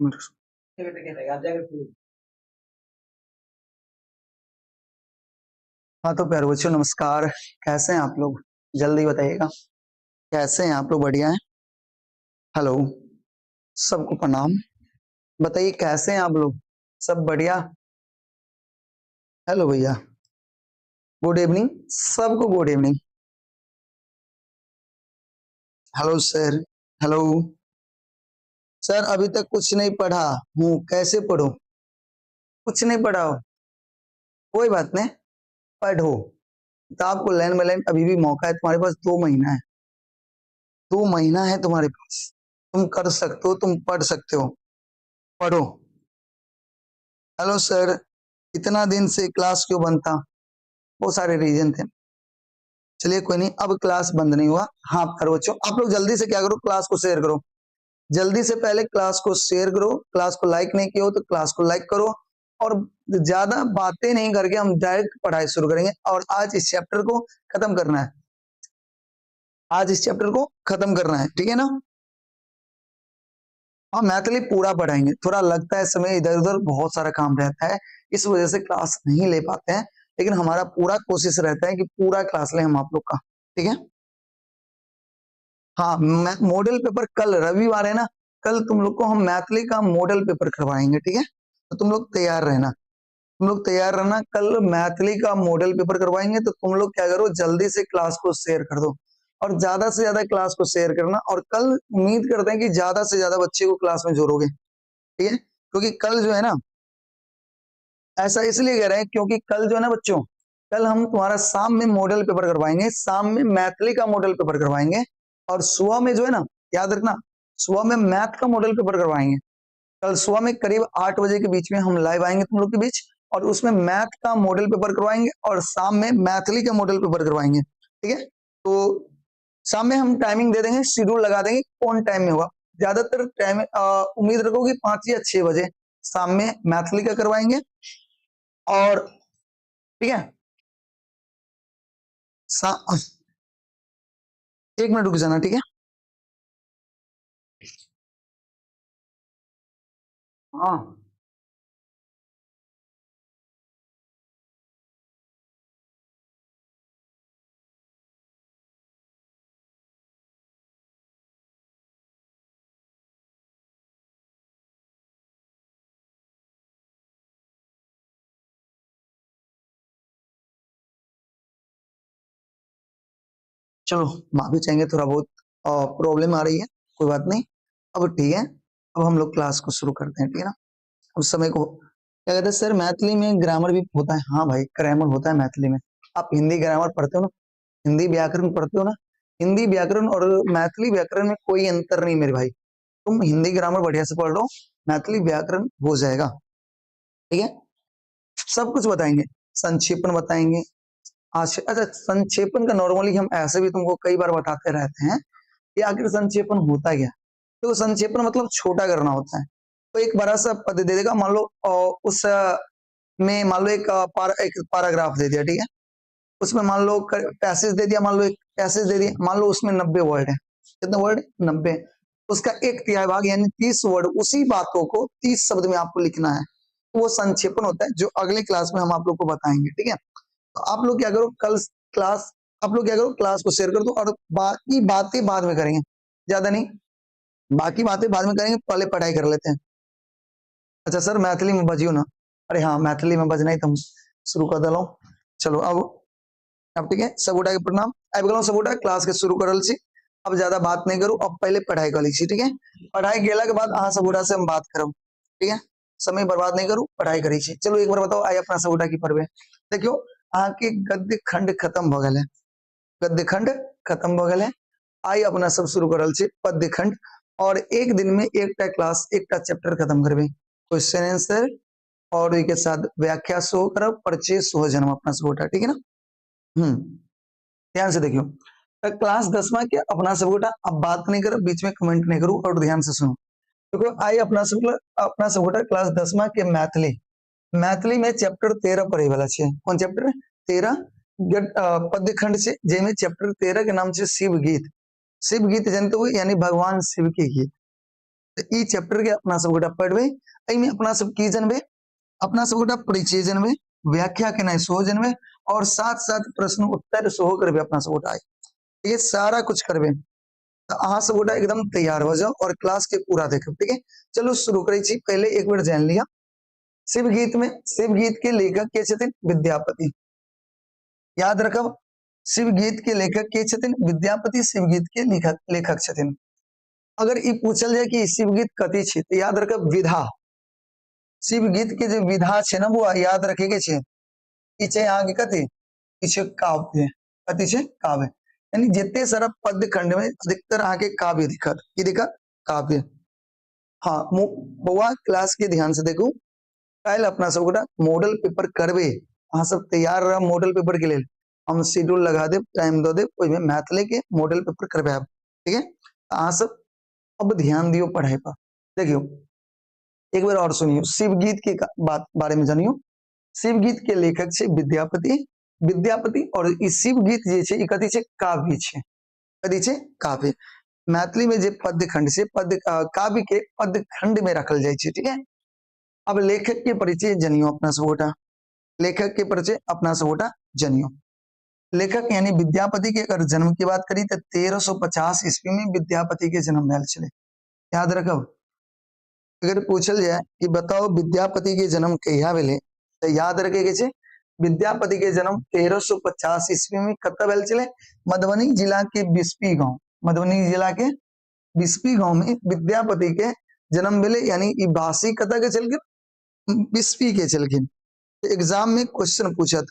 हाँ तो प्यारे बच्चों नमस्कार, कैसे हैं आप लोग? जल्दी बताइएगा कैसे हैं आप लोग? बढ़िया हैं? हेलो, सबको प्रणाम। बताइए कैसे हैं आप लोग? सब बढ़िया? हेलो भैया, गुड इवनिंग सबको, good evening. Hello sir, hello sir, अभी तक कुछ नहीं पढ़ा हूँ, कैसे पढ़ूं? कुछ नहीं पढ़ा हो, कोई बात नहीं, पढ़ो। तो आपको लाइन बाय लाइन अभी भी मौका है, तुम्हारे पास 2 महीना है, 2 महीना है तुम्हारे पास, तुम कर सकते हो, तुम पढ़ सकते हो, पढ़ो। हेलो सर, इतना दिन से क्लास क्यों बंद था? बहुत सारे रीजन थे, चलिए कोई नहीं, अब क्लास बंद नहीं हुआ। हाँ प्यारे बच्चों, आप लोग जल्दी से क्या करो, क्लास को शेयर करो, जल्दी से पहले क्लास को शेयर करो। क्लास को लाइक नहीं किया हो तो क्लास को लाइक करो, और ज्यादा बातें नहीं करके हम डायरेक्ट पढ़ाई शुरू करेंगे। और आज इस चैप्टर को खत्म करना है, आज इस चैप्टर को खत्म करना है, ठीक है ना? हाँ मैथिली पूरा पढ़ाएंगे, थोड़ा लगता है समय इधर उधर बहुत सारा काम रहता है, इस वजह से क्लास नहीं ले पाते हैं, लेकिन हमारा पूरा कोशिश रहता है कि पूरा क्लास लें हम आप लोग का, ठीक है? हाँ मैं मॉडल पेपर कल रविवार है ना, कल तुम लोग को हम मैथिली का मॉडल पेपर करवाएंगे, ठीक है? तो तुम लोग तैयार रहना, तुम लोग तैयार रहना, कल मैथिली का मॉडल पेपर करवाएंगे। तो तुम लोग क्या करो, जल्दी से क्लास को शेयर कर दो और ज्यादा से ज्यादा क्लास को शेयर करना। और कल उम्मीद करते हैं कि ज्यादा से ज्यादा बच्चे को क्लास में जोड़ोगे, ठीक है? क्योंकि कल जो है ना, ऐसा इसलिए कह रहे हैं क्योंकि कल जो है ना बच्चों, कल हम तुम्हारा शाम में मॉडल पेपर करवाएंगे, शाम में मैथिली का मॉडल पेपर करवाएंगे, और सुबह में जो है ना, याद रखना, सुबह में मैथ का मॉडल पेपर करवाएंगे। कल सुबह में करीब 8 बजे के बीच में हम लाइव आएंगे तुम लोग के बीच, और उसमें मैथ का मॉडल पेपर करवाएंगे और शाम में मैथिली का मॉडल पेपर करवाएंगे, ठीक है? तो शाम में हम टाइमिंग दे देंगे, शेड्यूल लगा देंगे कौन टाइम में होगा। ज्यादातर टाइम उम्मीद रखो कि 5 या 6 बजे शाम में मैथिली का करवाएंगे, और ठीक है, 1 मिनट रुक जाना, ठीक है? हाँ चलो माफी चाहेंगे, थोड़ा बहुत प्रॉब्लम आ रही है, कोई बात नहीं। अब ठीक है, अब हम लोग क्लास को शुरू करते हैं, ठीक है ना? अब समय को क्या कहते हैं सर, मैथिली में ग्रामर भी होता है? हाँ भाई, ग्रामर होता है मैथिली में। आप हिंदी ग्रामर पढ़ते हो ना, हिंदी व्याकरण पढ़ते हो ना, हिंदी व्याकरण और मैथिली व्याकरण में कोई अंतर नहीं मेरे भाई। तुम हिंदी ग्रामर बढ़िया से पढ़ लो, मैथिली व्याकरण हो जाएगा, ठीक है? सब कुछ बताएंगे, संक्षेपण बताएंगे। अच्छा संक्षेपण का नॉर्मली हम ऐसे भी तुमको कई बार बताते रहते हैं कि आखिर संक्षेपण होता क्या। तो संक्षेपण मतलब छोटा करना होता है। तो एक बड़ा सा पद दे देगा, मान लो उस में मान लो एक पैराग्राफ दे दिया, ठीक है? उसमें मान लो पैसेज दे दिया, मान लो एक पैसेज दे दिया, मान लो उसमें 90 वर्ड है। कितने वर्ड है? 90। उसका 1/3 भाग यानी 30 वर्ड, उसी बातों को 30 शब्द में आपको लिखना है, तो वो संक्षेपण होता है, जो अगले क्लास में हम आप लोग को बताएंगे, ठीक है? तो आप लोग क्या करो, कल क्लास आप लोग क्या करो, क्लास को शेयर कर दो, और बाकी बातें बाद में करेंगे, ज्यादा नहीं, बाकी बातें बाद में करेंगे, पहले पढ़ाई कर लेते हैं। अच्छा सर मैथिली में बजियो ना, अरे हाँ मैथिली में बजना ही तो हम शुरू कर दिलौं। चलो अब ठीक है, सब गोटा के प्रणाम, आबि गेलौं सब गोटा, क्लास के शुरू कर रहल छी। अब ज्यादा बात नहीं करू, अब पहले पढ़ाई कर लै छी, ठीक है? पढ़ाई गेला के बाद अहाँ सब गोटा से हम बात करब, ठीक है? समय बर्बाद नहीं करू, पढ़ाई करै छी। चलो एक बार बताओ, आइ अपना सब गोटा की पढ़बै। देखियो अहाँ के गद्य खंड खत्म भ गेल है, गद्य खंड खत्म भ गेल है। आइ अपना सब शुरू कर रहल छी पद्य खंड, और एक दिन में एकटा क्लास एकटा चैप्टर खत्म करबै, क्वेश्चन आंसर और ओहि के साथ व्याख्या सेहो करब, परिचय सेहो जानब अपना सब गोटा, ठीक है ना? ध्यान से देखियो, तो क्लास 10वां के अपना सब गोटा अब बात नहीं करब, बीच में कमेंट नहीं करू और ध्यान से सुनो। देखो आइ अपना सब गोटा क्लास 10वां के मैथिली, मैथिली में चैप्टर 13 पढ़े वाला छे। कौन चैप्टर? 13 पद्य खंड छे, जेमे चैप्टर 13 के नाम छे शिव गीत। शिव गीत जानते हो, यानी भगवान शिव के गीत। तऽ ई चैप्टर के अपना सब गोटा पढ़बै। एहिमे अपना सब की जनबै? अपना सब गोटा परिचय जनबै, व्याख्या केनाइ सेहो जनबै, और साथ साथ प्रश्न उत्तर सेहो करबै अपना सब गोटा। ठीक है, सारा कुछ करबै। तऽ अहाँ सब गोटा एकदम तैयार हो जाओ और क्लास के पूरा देखब। ठीक है, चलू शुरू करै छी। पहले एक बेर जान लिया शिव गीत में, शिव गीत के लेखक के छथिन? विद्यापति। याद रखब, शिव गीत के लेखक के छथिन? विद्यापति शिव गीत के लेखक लेखक छथिन। अगर ई पूछल जाए कि शिव गीत कथी छै, तऽ याद रखब विधा। शिव गीत के जे विधा छै ने बुआ, याद रखे के छै, ई छै अहाँके कथी? ई छै काव्य। कथी छै? काव्य। यानी जते सारा पद्य खंड में अधिकतर अहाँके काव्य दिखत। की दिखत? काव्य। हाँ बौआ, क्लास के ध्यान से देखू। काल्हि अपना सब गोटा मॉडल पेपर करबे, अहाँ सब तैयार रह मॉडल पेपर के लेल। हम शेड्यूल लगा देब, टाइम दऽ देब, ओहिमे मैथिली के मॉडल पेपर करवायब। ठीक है, अहाँ सब अब ध्यान दियौ पढ़ाई पर। देखियौ एक बेर और सुनियो, शिव गीत के बात बारे में जानियो। शिव गीत के लेखक छै विद्यापति। विद्यापति और ई शिव गीत जे छै, ई कथी छै? काव्य छै। कथी छै? काव्य। मैथिली में जे पद्य खंड छै, पद्य काव्य के पद्य खंड में रखल जाइ छै। ठीक है, अब लेखक के परिचय जनियो अपना सब गोटा। लेखक के परिचय अपना सब गोटा जनियो। लेखक यानी विद्यापति के अगर जन्म की बात करी तो 1350 ईस्वी में विद्यापति के जन्म भेल छलै। याद रखब, अगर पूछल जाए कि बताओ विद्यापति के जन्म कहिया भेलै, तो याद रखे के छै विद्यापति के जन्म 1350 ईस्वी में कतऽ भेल छलै? मधुबनी जिला के बिस्पी गांव। मधुबनी जिला के बिस्पी गांव में विद्यापति के जन्म भेलै। यानी ई वासी कतऽ के छलखिन? बिस्पी के छलखिन। एग्जाम में क्वेश्चन पूछत,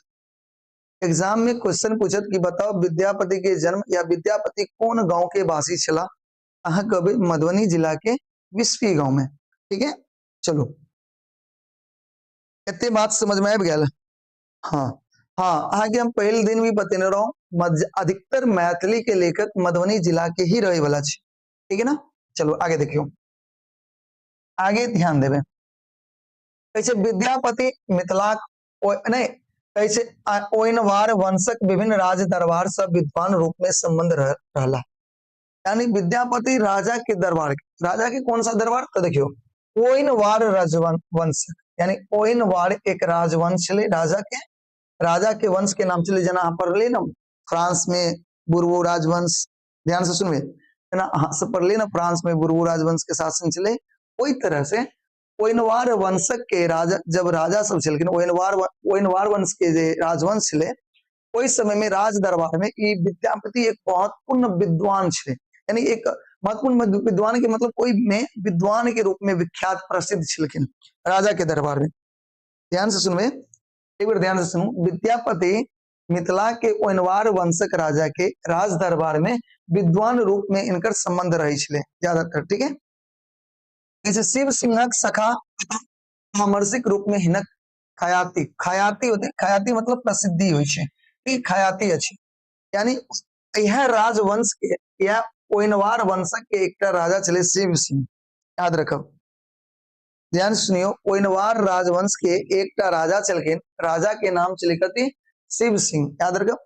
एग्जाम में क्वेश्चन पूछत कि बताओ विद्यापति के जन्म या विद्यापति कोन गांव के वासी छला, अहाँ कहबै मधुबनी जिला के बिस्पी गांव में। ठीक है, चलू एते बात समझ में आबि गेल। हाँ हाँ, अहाँके हम पहिल दिन भी बतेने रहूं, अधिकतर मैथिली के लेखक मधुबनी जिला के ही रहे वाला छै। ठीक है ना, चलो आगे देखियो, आगे ध्यान देवे। कहै छै विद्यापति मिथिलाक नहीं, कहै छै ओइनवार वंशक विभिन्न राज दरबार सब विद्वान रूप में संबंध रहला। यानी विद्यापति राजा के दरबार, राजा के कौन सा दरबार? तो देखियो ओइनवार राजवंश, यानी ओइनवार एक राजवंश छलै, राजा के वंश के नाम छलै। जेना अहाँ पढ़लियै ने फ्रांस में बुर्बो राजवंश, ध्यान से सुनबै, जेना अहाँ सब पढ़लियै ने फ्रांस में बुर्बो राजवंश के शासन छलै, ओहि तरह से ओइनवार वंशक के राजा जब राजा सब छलखिन, ओइनवार ओइनवार वंश के जे राजवंश छलै, ओहि समय में राज दरबार में ई विद्यापति एक महत्वपूर्ण विद्वान छलै। यानी एक महत्वपूर्ण विद्वान के मतलब ओहि में विद्वान के रूप में विख्यात प्रसिद्ध छलखिन राजा के दरबार में। ध्यान से सुनबे, एक बार ध्यान से सुनू। विद्यापति मिथिला के ओइनवार वंशक राजा के राज दरबार में विद्वान रूप में इनकर संबंध रहे छलै ज्यादातर। ठीक है, जैसे शिव सिंहक सखा परामर्शिक रूप में हिनक खयाति, खयाति होते, खयाति मतलब प्रसिद्धि होइ छै, ई खयाति अछि। यानी इएह राजवंश के या ओइनवार वंशक के एकटा राजा छलै शिव सिंह। याद रखब, ध्यान सुनियो, ओइनवार राजवंश के एकटा राजा छलखिन, राजा के नाम छलै कथी? शिव सिंह। याद रखब,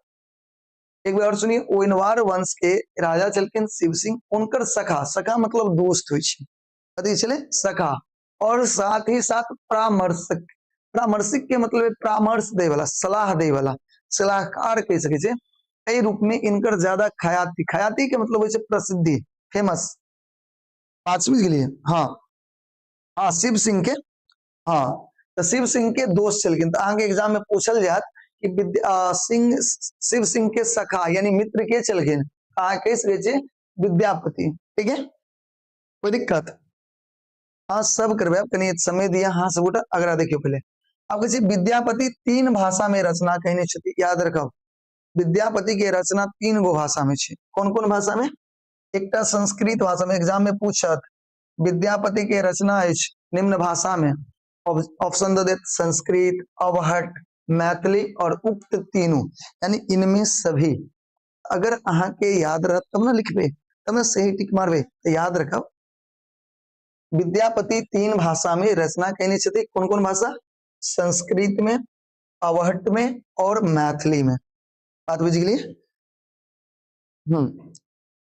एक बार और सुनिए, ओइनवार वंश के राजा छलखिन शिव सिंह, उनकर सखा, सखा मतलब दोस्त होइ छै, कथी छलै? सखा, और साथ ही साथ परामर्शक, परामर्शक के मतलब परामर्श दै वाला, सलाह दै वाला, सलाहकार कहि सकै छै। एहि रूप में इनकर ज्यादा खयाति, खयाति के मतलब होइ छै प्रसिद्धि, फेमस। बात समझ गेलियै? हाँ हाँ, शिव सिंह के, हाँ, तऽ शिव सिंह के दोस्त छलखिन। तऽ अहाँके एग्जाम में पूछल जायत कि विद्या सिंह, शिव सिंह के सखा यानी मित्र के छलखिन, अहाँ कहि सकै छियै विद्यापति। ठीक है, कोई दिक्कत? हाँ सब करबै, कनि समय दिया। हाँ सब गोटा अगला देखियो। पहले आब कहै छै विद्यापति तीन भाषा में रचना कयने छथि। याद रखब, विद्यापति के रचना तीन गो भाषा में छै। कोन कोन भाषा में? एकटा संस्कृत भाषा में। एग्जाम में पूछत विद्यापति के रचना अछि निम्न भाषा में, ऑप्शन दे देत संस्कृत, अवहट्ठ, मैथिली और उक्त तीनों, यानी इनमें सभी। अगर अहाँ के याद रहत तब ना लिखबे, तब ना सही टिक मारबे। तो याद रखब, विद्यापति तीन भाषा में रचना कयने छथि। कोन कोन भाषा? संस्कृत में, अवहट्ठ में और मैथिली में। बात बुझ गेलियै?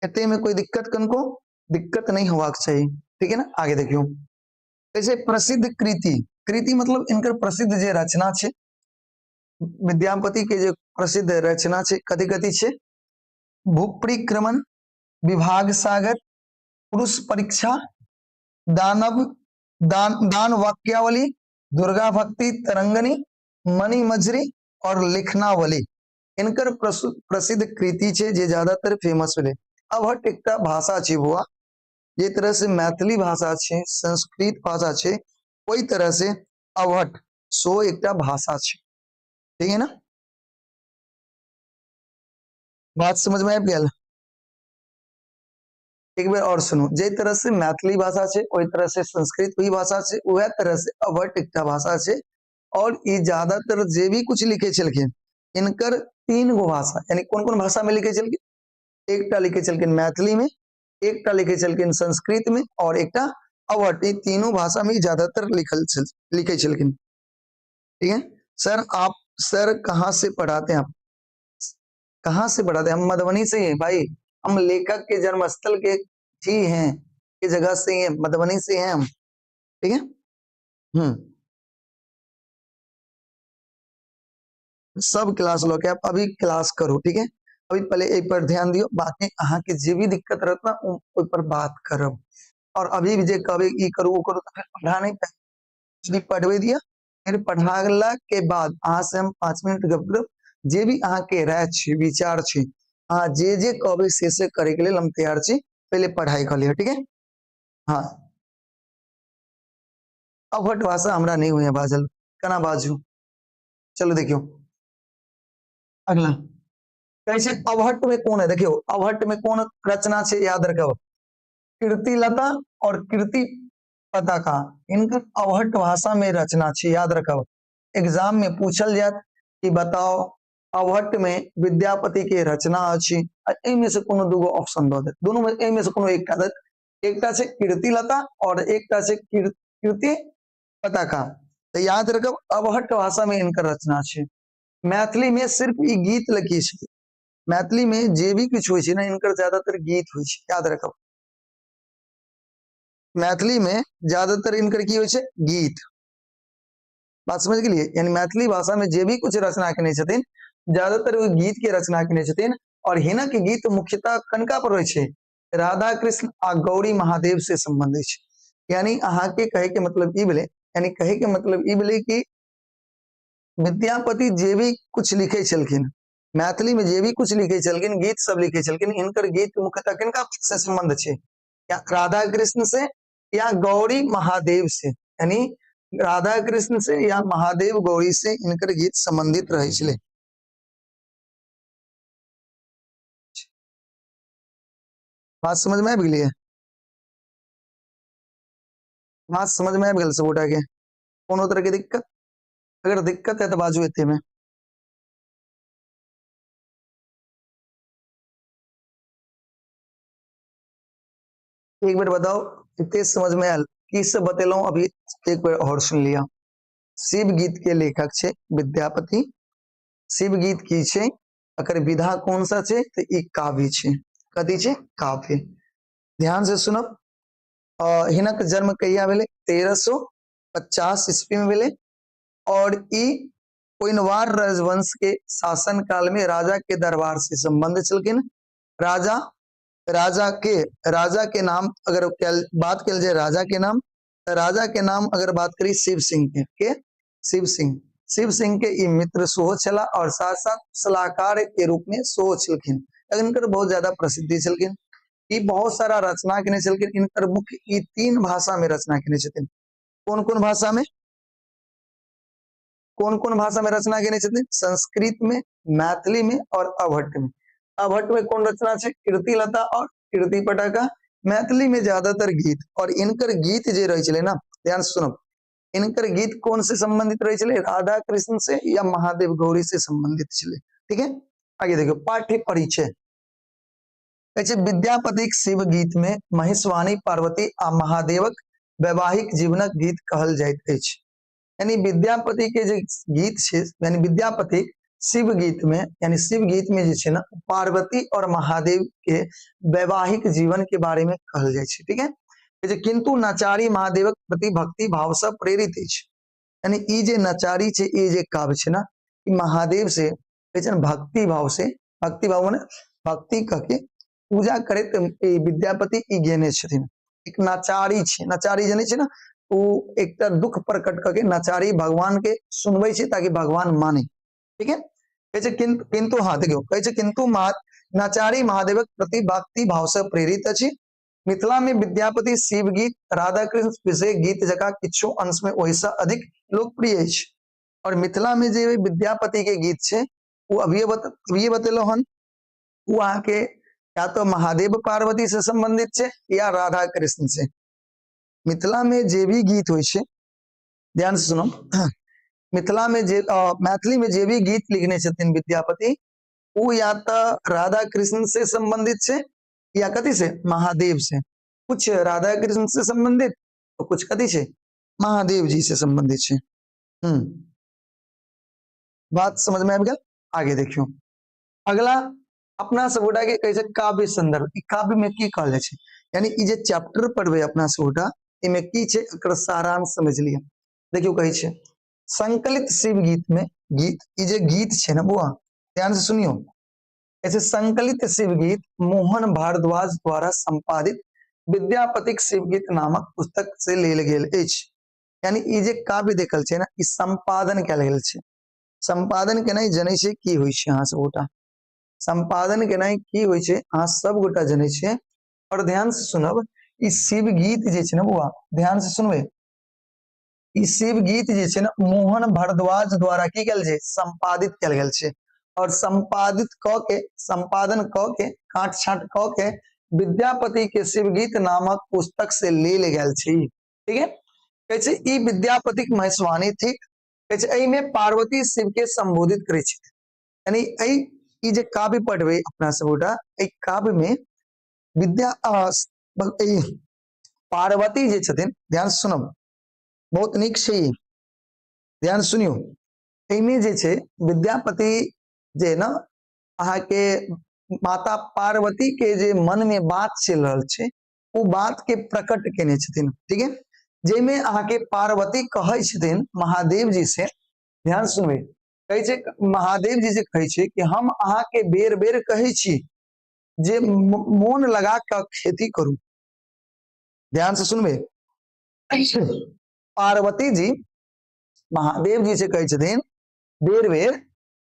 एते में कोई दिक्कत? कनको दिक्कत नहीं होबाक चाही। ठीक है ना? आगे देखियो, कहै प्रसिद्ध कृति, कृति मतलब इनकर प्रसिद्ध जे रचना छै, विद्यापति के जे प्रसिद्ध रचना छै, कथी कथी छै? भूपरिक्रमण, विभाग सागर, पुरुष परीक्षा, दानव दान दान वाक्यावली, दुर्गा भक्ति तरंगनी, मणि मजरी और लिखनावली इनकर प्रसिद्ध कृति छै जे ज्यादातर फेमस भेलै। अवहट्ट एकटा भाषा छै बौआ, जे तरह से मैथिली भाषा छै, संस्कृत भाषा छै, ओहि तरह से अवहट्ट सो एकटा भाषा छै। ठीक है ना? बात समझ में आबि गेल? एक बेर और सुनू, जे तरह से मैथिली भाषा छै ओहि तरह से संस्कृत भी भाषा छै, वएह तरह से अवहट्ट एकटा भाषा छै। और ई ज्यादातर जे भी कुछ लिखे छलखिन इनकर 3 गो भाषा, यानी कोन कोन भाषा में लिखे छलखिन? एकटा लिखे छलखिन मैथिली में, एकटा लिखे छलखिन संस्कृत में और एकटा अवहट्ट, ई तीनों भाषा में ज्यादातर लिखे छलखिन। ठीक है सर, आप सर कहाँ से पढ़ाते हैं? आप कहाँ से पढ़ाते हैं? हम मधुबनी से हैं भाई, हम लेखक के जन्मस्थल के ही हैं, के जगह से ही हैं, मधुबनी से हैं हम। ठीक है, सब क्लास लो के आप अभी क्लास करो। ठीक है, अभी पहले एहि पर ध्यान दियो, बाकी अहाँ के जे भी दिक्कत रहत ना ओहि पर बात करब। और अभी भी जे कहबे ई करू ओ करू तो फिर पढ़ा नहीं पाएब, पढ़बे दिया, फिर पढ़ाला के बाद अहाँ से हम 5 मिनट गप करब, जे भी अहाँ के राय छी विचार छी अहाँ जे जे कहबे से करे के लेल हम तैयार छी, पहले पढ़ाई कर लिअ। ठीक है, हाँ अवहट्ट भाषा हमरा नहीं हुई है बाजल, केना बाजू। चलो देखियो अगला कैसे अवहट्ट में कौन है। देखियो अवहट्ट में कौन रचना छे याद रखब, कीर्तिलता और कीर्ति पताका, इनकर अवहट्ट भाषा में रचना छे, याद रखब। एग्जाम में पूछल जात कि बताओ अवहट्ट में विद्यापति के रचना अछि, एहि में से कोनो दूगो ऑप्शन दऽ देत, दोनों में एहि में से कोनो एकटा देत, एकटा छै कीर्तिलता और एकटा छै कीर्ति पताका। तो याद रखब अवहट्ट भाषा में इनकर रचना छै। मैथिली में सिर्फ ई गीत लिखी छै, मैथिली में जे भी किछु होइ छै ने इनकर ज्यादातर गीत होइ छै, याद रखब। मैथिली में ज्यादातर इनकर की होइ छै गीत। बात समझ गेलियै? यानी मैथिली भाषा में जे भी कुछ रचना केने छथिन ज्यादातर ओ गीत के रचना केने छथिन। और हिनक गीत मुख्यतः कनका पर होइ छै, राधा कृष्ण आ गौरी महादेव से संबंधित छै। यानी अहाँ के कहे के मतलब ई भेलै, यानी कहे के मतलब ई भेलै कि विद्यापति जे भी कुछ लिखे छलखिन मैथिली में, जे भी कुछ लिखे छलखिन गीत सब लिखे छलखिन, हिनकर गीत मुख्यतः किनका से संबंध छै, या राधा कृष्ण से या गौरी महादेव से, यानी राधा कृष्ण से या महादेव गौरी से इनकर गीत संबंधित रहे छलै। बात समझ में आबि गेलै? बात समझ में आबि गेल सबगोटा के? कोनो तरह के दिक्कत? अगर दिक्कत है तो बाजू एते में। एक बेर बताओ इतने समझ में आयल की सब बतेलहुं? अभी एक बेर और सुन लिया। शिव गीत के लेखक छे विद्यापति। शिव गीत की छे, अकर विधा कौन सा छे, तो ई काव्य छे। कथी छे? काव्य। ध्यान से सुनब। हिनक जन्म कहिया भेलै? 1350 ईस्वी में भेलै। और ई ओइनवार राजवंश के शासन काल में राजा के दरबार से संबंध छलखिन। राजा राजा के राजा के नाम अगर बात कल जाए राजा के नाम, तो राजा के नाम अगर बात करी शिव सिंह के शिव सिंह, शिव सिंह के ई मित्र सेहो छला और साथ साथ सलाहकार के रूप में सेहो छलखिन। इनकर बहुत ज्यादा प्रसिद्धि छलखिन। ई बहुत सारा रचना केने छलखिन। इनकर मुख्य ई 3 भाषा में रचना केने छथिन। कोन कोन भाषा में? कोन कोन भाषा में रचना केने छथिन? संस्कृत में, मैथिली में और अवहट्ट में। अवहट्ट में कौन रचना है? कीर्तिलता और कीर्ति पटाखा। मैथिली में ज्यादातर गीत, और इनकर गीत जे रहे छलै ना, ध्यान से सुनब, इनकर गीत कौन से संबंधित रहे छलै? राधा कृष्ण से या महादेव गौरी से संबंधित छलै। ठीक है, आगे देखियो पाठ्य परिचय। कहै छै विद्यापतिक शिव गीत में महेशवाणी पार्वती आ महादेवक वैवाहिक जीवनक गीत कहल जाइत अछि। यानी विद्यापति के जे गीत छै, यानी विद्यापति शिव गीत में, यानी शिव गीत में जे छै ना, पार्वती और महादेव के वैवाहिक जीवन के बारे में कहल जाइ छै। ठीक है, जे किंतु नचारी महादेवक प्रति भक्ति भाव से प्रेरित अछि। यानी ई जे नचारी छै, ई जे काव्य छै ने, ई महादेव से कहै छै ने भक्ति भाव से, भक्ति भाव माने भक्ति कह के पूजा करैत ई विद्यापति ई गेने छथिन। एक नचारी छै, नचारी जनै छै ने, ओ एकटा दुख प्रकट कऽ के नचारी भगवान के सुनबै छै ताकि भगवान माने। ठीक है, कहै छै किंतु, किंतु हाँ देखियौ कहै छै किंतु नचारी महादेवक प्रति भक्ति भाव से प्रेरित अछि। मिथिला में विद्यापति शिव गीत, राधा कृष्ण विषय गीत जकाँ किछु अंश में ओहिसँ अधिक लोकप्रिय अछि। और मिथिला में जे विद्यापति के गीत छै ओ अभिये बतेलहुँ हन, ओ अहाँके या तो महादेव पार्वती से संबंधित छै या राधा कृष्ण से। मिथिला में जे भी गीत होइ छै, ध्यान से सुनो, मिथिला में जे मैथिली में जे भी गीत लिखने छथिन विद्यापति, ओ या तो राधा कृष्ण से संबंधित छै या कथी से, महादेव से। कुछ राधा कृष्ण से संबंधित और कुछ कथी से, महादेव जी से संबंधित छै। बात समझ में आबि गेल। आगे देखियौ, अगला अपना सब गोटा के कहै छै काव्य संदर्भ। ई काव्य में की कहल जाइ छै, यानी ई जे चैप्टर पढ़बै अपना सब गोटा, एमे की छै एकर सारांश समझ लिअ। देखियौ कहै छै संकलित शिव गीत में गीत, ई जे गीत छै ने बौआ, ध्यान से सुनियौ, ऐसे संकलित शिव गीत मोहन भारद्वाज द्वारा संपादित विद्यापतिक शिव गीत नामक पुस्तक से लेल गेल अछि। यानी ई जे काव्य देखल छै ने, ई संपादन कयल गेल छै। संपादन केनाइ जनै छै की होइ छै अहाँ सब गोटा, संपादन केनाइ की होइ छै अहाँ सब गोटा जनै छियै। और ध्यान से सुनब, ई शिव गीत जे छै ने बौआ, ध्यान से सुनबै, ई शिव गीत जे छै ने मोहन भारद्वाज द्वारा की कयल छै, संपादित कयल गेल छै। और संपादित क के, संपादन क के, काट छाट क के विद्यापति के शिव गीत नामक पुस्तक से लेल गेल छै। ठीक है, कहै छै ई विद्यापतिक महेशवाणी थिक। कहै छै एहिमे पार्वती शिव के संबोधित करै छथि। यानी एहि ई जे काव्य पढ़बै अपना सब गोटा, एहि काव्य में विद्या पार्वती जे छथिन, ध्यान से सुनब, बहुत नीक छै ई, ध्यान सुनियौ। एहिमे जे छै विद्यापति जे ने अहाँके माता पार्वती के जे मन में बात चलि रहल छै ओ बात के प्रकट केने छथिन। ठीक है, जाहिमे अहाँके पार्वती कहै छथिन महादेव जी से, ध्यान सुनबै, कहै छै महादेव जी से कहै छै कि हम अहाँके बेर बेर कहै छी जे मोन लगा कऽ खेती करू। ध्यान से सुनबै, पार्वती जी महादेव जी से कहै छथिन बेर बेर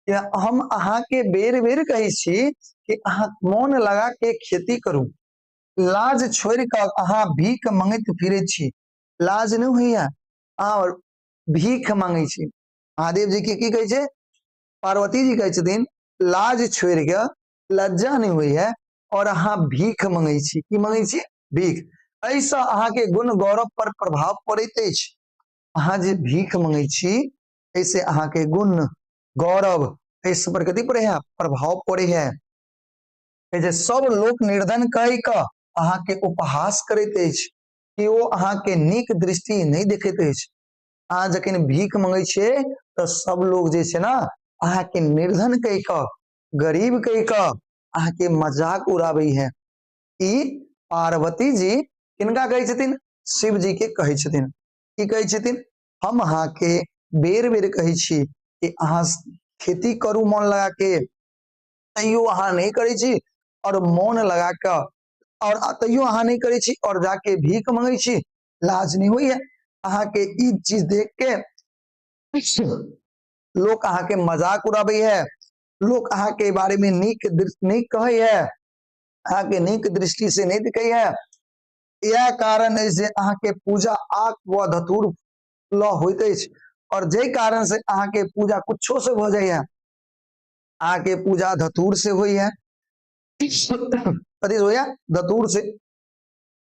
कि हम अहाँके बेर बेर कहै छी कि अहाँ मोन लगा के खेती करू, लाज छोड़ि कऽ अहाँ भीख मंगैत फिरै छी, लाज नहि होइया अहाँ भीख मंगै छी। महादेव जी के की कहै छै, पार्वती जी कहै छथिन लाज छोड़ि कऽ, लज्जा नहि होइया और अहाँ भीख मंगै छी। की मंगै छी? भीख। एहिसँ अहाँके गुण गौरव पर प्रभाव पड़ैत अछि। अहाँ जे भीख मंगै छी एहिसँ अहाँके गुण गौरव एहि सब पर कथी पड़ै है, प्रभाव पड़ै है। जे सब लोक निर्धन कहि कऽ अहाँके उपहास करैत अछि कि ओ अहाँके नीक दृष्टि नहि देखैत अछि। अहाँ जखन भीख मंगै छियै तऽ सब लोग जे छै ने अहाँके निर्धन कहि कऽ, गरीब कहि कऽ अहाँके मजाक उड़ाबै है। ई पार्वती जी किनका कहै छथिन? शिव जी के कहै छथिन। की कहै छथिन? हम अहाँके बेर बेर कहै छी कि अहाँ खेती करू मन लगा के, तैयो अहाँ नहि करै छी और मोन लगा कऽ, और तैयो अहाँ नहि करै छी और जाके भीख मंगै छी, लाज नहि होइया अहाँके? ई चीज देख के लोक अहाँके मजाक उड़ाबै है, लोक अहाँके बारे में नीक नीक कहै है, अहाँके नीक दृष्टि से नहि देखै है। इएह कारण अछि जे अहाँके पूजा आक व धतूर ल होइत अछि और जाहि कारण से अहाँके पूजा कुछो से भऽ जाइया, अहाँके पूजा धतूर से होइया। कथी से होइया? धतूर से।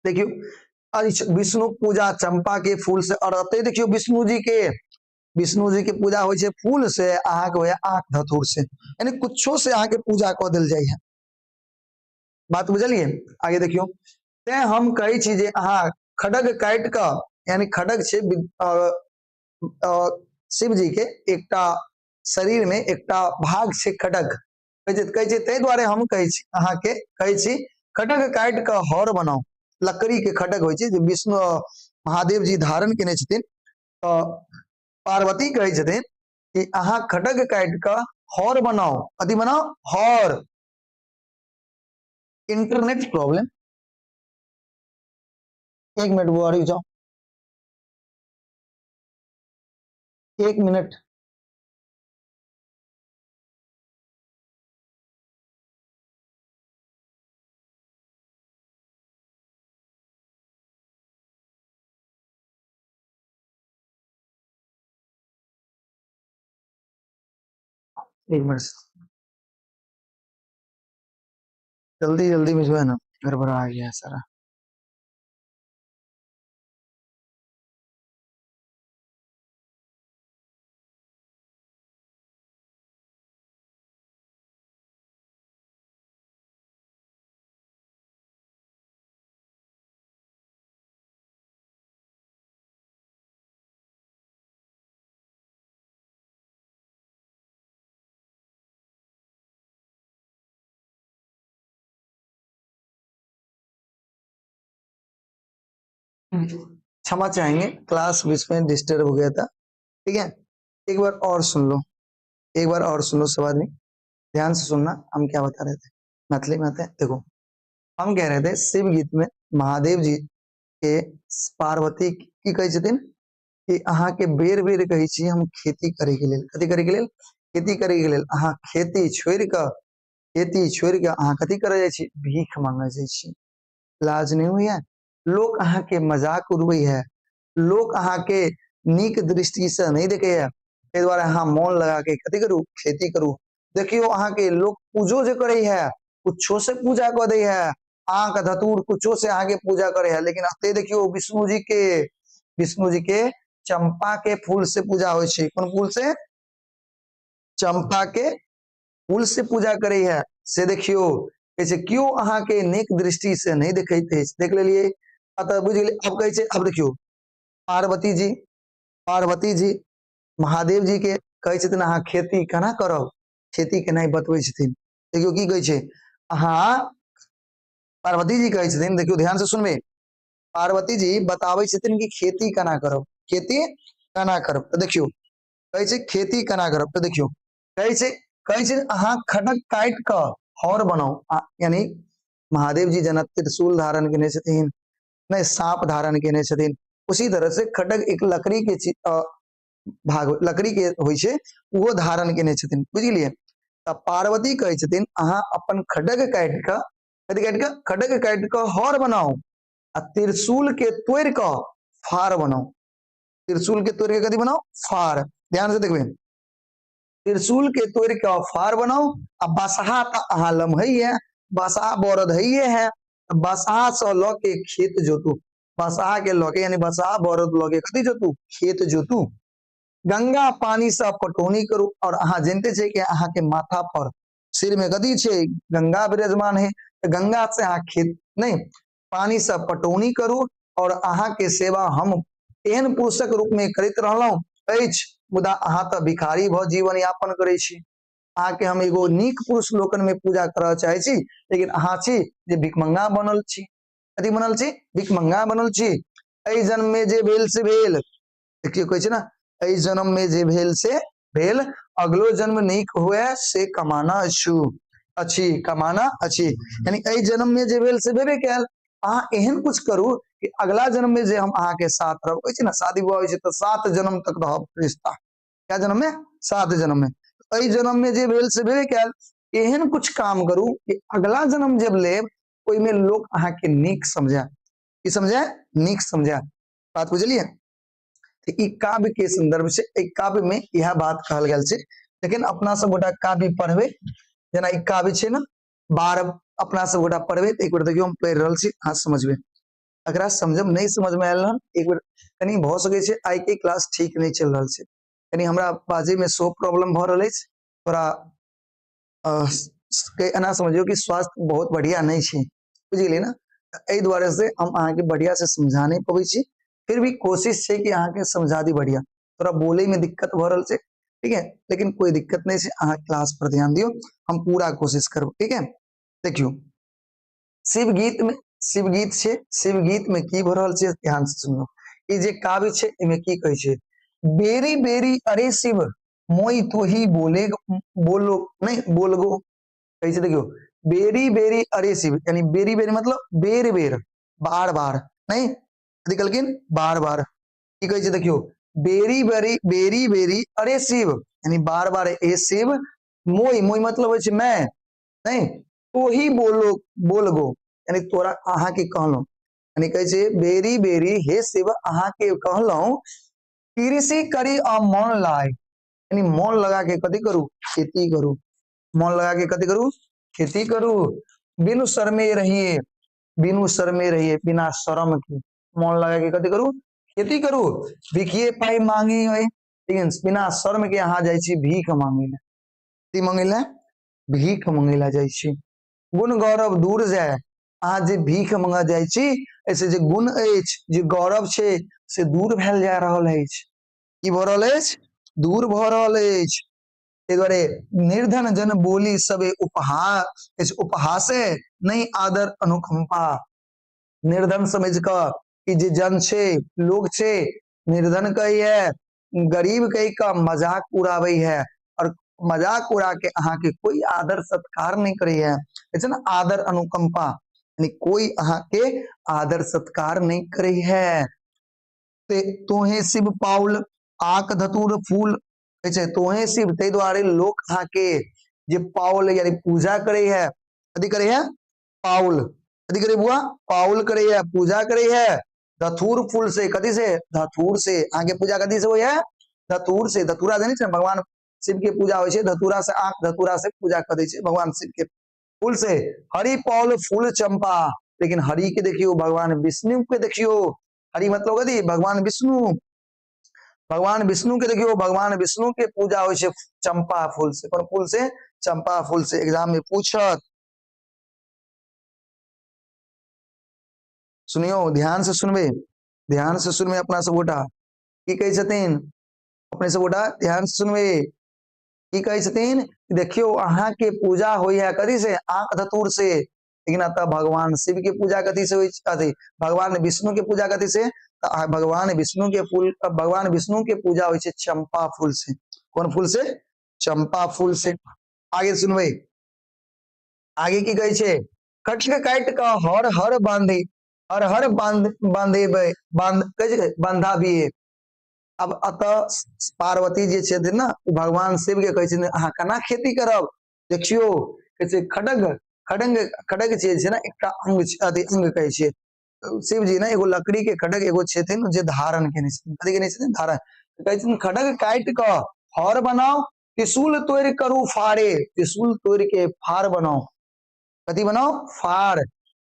देखियौ विष्णु पूजा चंपा के फूल से, और एतै देखियौ विष्णु जी के, विष्णु जी के पूजा होइ छै फूल से, अहाँके होइया आक धतूर से, यानी कुछो से अहाँके पूजा कऽ देल जाइया। बात बुझलियै? आगे देखियौ, तें हम कहै छी जे अहाँ खड़ग काटि कऽ, यानी खड़ग छै शिव जी के एकटा शरीर में एकटा भाग छै खड़ग, कहै छै, ताहि दुआरे हम कहै छी अहाँके कहै छी खड़ग काटि कऽ हर बनाउ। लकड़ी के खड्ग होइ छै जे विष्णु महादेव जी धारण केने छथिन। तऽ पार्वती कहै छथिन कि अहाँ खड्ग काटि कऽ हर बनाउ। कथी बनाउ? हर। इंटरनेट प्रॉब्लम, एक मिनट बुआ, रुक जाओ एक मिनट। एक मिनट, जल्दी जल्दी में जो है ना गड़बड़ा आ गया है सारा। क्षमा चाहेंगे, क्लास बीच में डिस्टर्ब हो गया था, ठीक है। एक बार और सुन लो, एक बार और सुन लो सब आदमी ध्यान से सुनना, हम क्या बता रहे थे। मैथिली में आते हैं, देखो हम कह रहे थे शिव गीत में महादेव जी के पार्वती की कहै छथिन कि अहाँ के बेर बेर कहै छी हम खेती करे के लेल, कथी करे के लेल? खेती करे के लेल। अहाँ खेती छोड़ि कऽ, खेती छोड़ि कऽ अहाँ कथी करे जाइ छी? भीख मांगे जाइ छी। लाज नहीं होइया? लोक अहाँ के मजाक उड़बै है, लोक अहाँ के नीक दृष्टि से नहीं देखे है, ताहि दुआरे अहाँ मोन लगा के कथी करू? खेती करू। देखियो अहाँ के लोक पूजो जे करे है, कुछो से पूजा कऽ दै है, अहाँ के धतूर कुछो से अहाँ के पूजा करे है, लेकिन एते देखियो विष्णु जी के चंपा के फूल से पूजा होइ छै। कोन फूल से? चंपा के फूल से पूजा करे है। से देखियो कहै छै केओ अहाँ के नीक दृष्टि से नहीं देखैत अछि। देख लेलियै, अतः बुझि गेलियै। अब कहै छै, अब देखियो पार्वती जी महादेव जी के कहै छथिन अहाँ खेती केना करब, खेती केनाइ बतबै छथिन। देखियो की कहै छै अहाँ, पार्वती जी कहै छथिन, देखियो ध्यान से सुनबै, पार्वती जी बताबै छथिन कि खेती केना करब, खेती केना करब। तऽ देखियो कहै छै खेती केना करब, तऽ देखियो कहै छै अहाँ खड्ग काटि कऽ हर बनाउ। यानी महादेव जी जेना त्रिशूल धारण केने छथिन, नहि साँप धारण केने छथिन, उसी तरह से खड्ग एक लकड़ी के चीज, भाग लकड़ी के होइ छै, ओहो धारण केने छथिन, बुझि गेलियै। तऽ पार्वती कहै छथिन अहाँ अपन खड्ग काटि कऽ, कथी काटि कऽ? खड्ग काटि कऽ हर बनाउ आ त्रिशूल के तोड़ि कऽ फार बनाउ। त्रिशूल के तोड़ि कऽ कथी बनाउ? फार। ध्यान से देखबै, त्रिशूल के तोड़ि कऽ फार बनाउ आ बसहा तऽ अहाँ लम्हैये, बसहा बरद हइये है, बसहा से लऽ के खेत जोतू, बसहा के लऽ के यानी बसहा बरद लऽ के कथी जोतू? खेत जोतू। गंगा पानी से पटौनी करू। और अहाँ जानते छै कि अहाँ के माथा पर सिर में कथी छै? गंगा विराजमान है, तऽ गंगा से अहाँ खेत नहीं पानी से पटौनी करू। और अहाँ के सेवा हम एहन पुरुषक रूप में करैत रहलहुँ अछि, मुदा अहाँ तऽ भिखारी भऽ जीवन यापन करै छी। अहाँ के हम एगो नीक पुरुष लोकन में पूजा करऽ चाहै छी, लेकिन अहाँ छी जे भिखमंगा बनल छी। कथी बनल छी? भिखमंगा बनल छी। एहि जन्म में जे भेल से भेल, देखियौ कहै छै ने, एहि जन्म में जे भेल से भेल, अगलो जन्म नीक हुए से कमाना अछि, कमाना अछि। यानी एहि जन्म में जे भेल से भेबे कयल, अहाँ एहन कुछ करू कि अगला जन्म में जे हम अहाँ के साथ रहब। कहै छै ने शादी विवाह होइ छै तऽ 7 जन्म तक रहब रिश्ता, क्या जन्म में? 7 जन्म में। एहि जन्म में जे भेल से भेबे कयल, एहन कुछ काम करू कि अगला जन्म जब लेब ओहिमे लोक अहाँ के नीक समझे। की समझे? नीक समझे। बात बुझलियै? तऽ ई काव्य के संदर्भ छै, एहि काव्य में इएह बात कहल गेल छै। लेकिन अपना सब गोटा काव्य पढ़बै, जेना ई काव्य छै ने, बार अपना सब गोटा पढ़बै तऽ एक बेर देखियौ हम पढ़ि रहल छी, अहाँ समझबै। एकरा समझब नहि समझ में आयल हन एक बेर कनि भऽ सकै छै आइ के क्लास ठीक नहि चलि रहल छै, कनि हमरा बाजै में सेहो प्रॉब्लम भऽ रहल अछि, थोड़ा एना समझियौ कि स्वास्थ्य बहुत बढ़िया नहि छै, बुझि गेलियै ने। एहि दुआरे से हम अहाँके बढ़िया से समझा नहि पबै छी, फिर भी कोशिश छै कि अहाँके समझा दी बढ़िया। थोड़ा बोले में दिक्कत भऽ रहल छै, ठीक है, लेकिन कोई दिक्कत नहीं छै, अहाँ क्लास पर ध्यान दियौ, हम पूरा कोशिश करब, ठीक है। देखियौ शिव गीत में शिव गीत छै। शिव गीत में की भऽ रहल छै, ध्यान से सुनियौ। ई जे काव्य छै, एहिमे की कहै छै? बेरी बेरी अरे शिव मोई तोही बोले बोलो नहीं बोलगो। कहै छै, देखियौ, बेरी बेरी अरे शिव, यानी बेरी बेरी मतलब बेर बेर, बार बार, नहीं कथी कहलखिन? बार बार। की कहै छै देखियौ, बेरी बेरी बेरी बेरी अरे शिव, यानी बार बार ए शिव, मोई, मोई मतलब होइ छै मैं, नहीं तोही बोलो बोलगो, यानी तोरा अहाँके कहलहुँ, यानी कहै छै बेरी बेरी हे शिव अहाँके कहलहुँ, कृषि करी आ मन लाय, यानी मन लगा के कथी करू? खेती करू। मन लगा के कथी करू? खेती करू। बिनु शर्मे रहिए, बिनु शर्मे रहिए, बिना शर्म के मन लगा के कथी करू? खेती करू। भिखिए पाई मांगी है, लेकिन बिना शर्म के अहाँ जाइ छी भीख मांगे ला। की मांगे ला? भीख मांगे ला जाइ छी। गुण गौरव दूर जाय, अहाँ जे भीख मांगऽ जाइ छी एहिसँ जे गुण अछि, जे गौरव छै, से दूर भेल जा रहल अछि। की भऽ रहल अछि? दूर भऽ रहल अछि। ताहि दुआरे निर्धन जन बोली सबे उपहार उपहासे नहि आदर अनुकंपा। निर्धन समझ कऽ कि जे जन छै, लोग छै, निर्धन कहैए, गरीब कहि कऽ मजाक उड़ाबै है, और मजाक उड़ा के अहाँके कोई आदर सत्कार नहि करैए। छै ने आदर अनुकंपा, यानी कोई अहाँके आदर सत्कार नहि करै है। ते तोहे शिव पाउल आक धतूर फूल, कहै छै तोहे शिव, ताहि दुआरे लोक अहाँके जे पाउल यानी पूजा करै है, कथी करै है? पाउल। कथी करे बुआ? पाउल करे है, पूजा करे है धतूर फूल से। कथी से? धतूर से। अहाँके पूजा कथी से होइ है? धतूर से। धतूरा जानै छै? भगवान शिव के पूजा होइ छै धतूरा से। आँख धतूरा से पूजा करै छै भगवान शिव के फूल से। हरि पाउल फूल चंपा, लेकिन हरि के देखियो, भगवान विष्णु के देखियो। हरि मतलब कथी? भगवान विष्णु। भगवान विष्णु के देखियो, भगवान विष्णु के पूजा होइ छै चंपा फूल से। कोन फूल से? चंपा फूल से। एग्जाम में पूछत। सुनियो, ध्यान से सुनबे, ध्यान से सुनबे अपना सब गोटा। की कहै छथिन? अपने सब गोटा ध्यान से सुनबे, की कहै छथिन? देखियो, अहाँ के पूजा होइ है कथी से? आंख धतूर से। लेकिन अतः भगवान शिव के पूजा कथी से होइ? अथी भगवान विष्णु के पूजा कथी से? तऽ भगवान विष्णु के फूल, भगवान विष्णु के पूजा होइ छै चंपा फूल से। कोन फूल से? चंपा फूल से। आगे सुनबै, आगे की कहै छै? कटक काटि कऽ हर हर बांधे, हर हर बांध बांधेबै, बांध कहै छै बांधाबिये। आब एतऽ पार्वती जे छथिन ने, ओ भगवान शिव के कहै छथिन, अहाँ केना खेती करब? देखियौ, कहै छै खडग, खडंग, खडग जे छै ने एकटा अंग, अथी अंग कहै छै। शिव जी ने एगो लकड़ी के खडग एगो छथिन जे धारण केने छथिन। कथी केने छथिन? धारण। कहै छथिन खडग काटि कऽ हर बनाउ, त्रिशूल तोड़ि करू फाड़े, त्रिशूल तोड़ि के फाड़ बनाउ। कथी बनाउ? फाड़।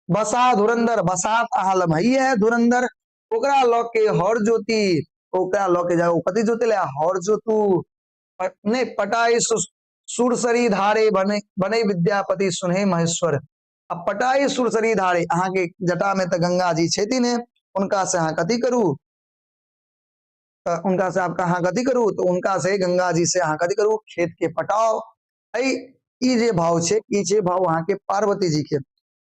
बसा धुरंधर, बसात अहाँ लमहैये है धुरंधर, ओकरा लऽ के हर जोती, ओकरा लऽ के जाउ, कथी जोते ले? हर जोतू। नहि पटाई सुरसरी धारे बने बने विद्यापति सुने महेश्वर। आ पटाई सुरसरी धारे, अहाँके जटा में तऽ गंगा जी छथिन, हुनका से अहाँ कथी करू? तऽ हुनका से आप अहाँ कथी करू? तऽ हुनका से, गंगा जी से अहाँ कथी करू? खेत के पटाओ। एहि ई जे भाव छै, ई छै भाव अहाँके पार्वती जी के,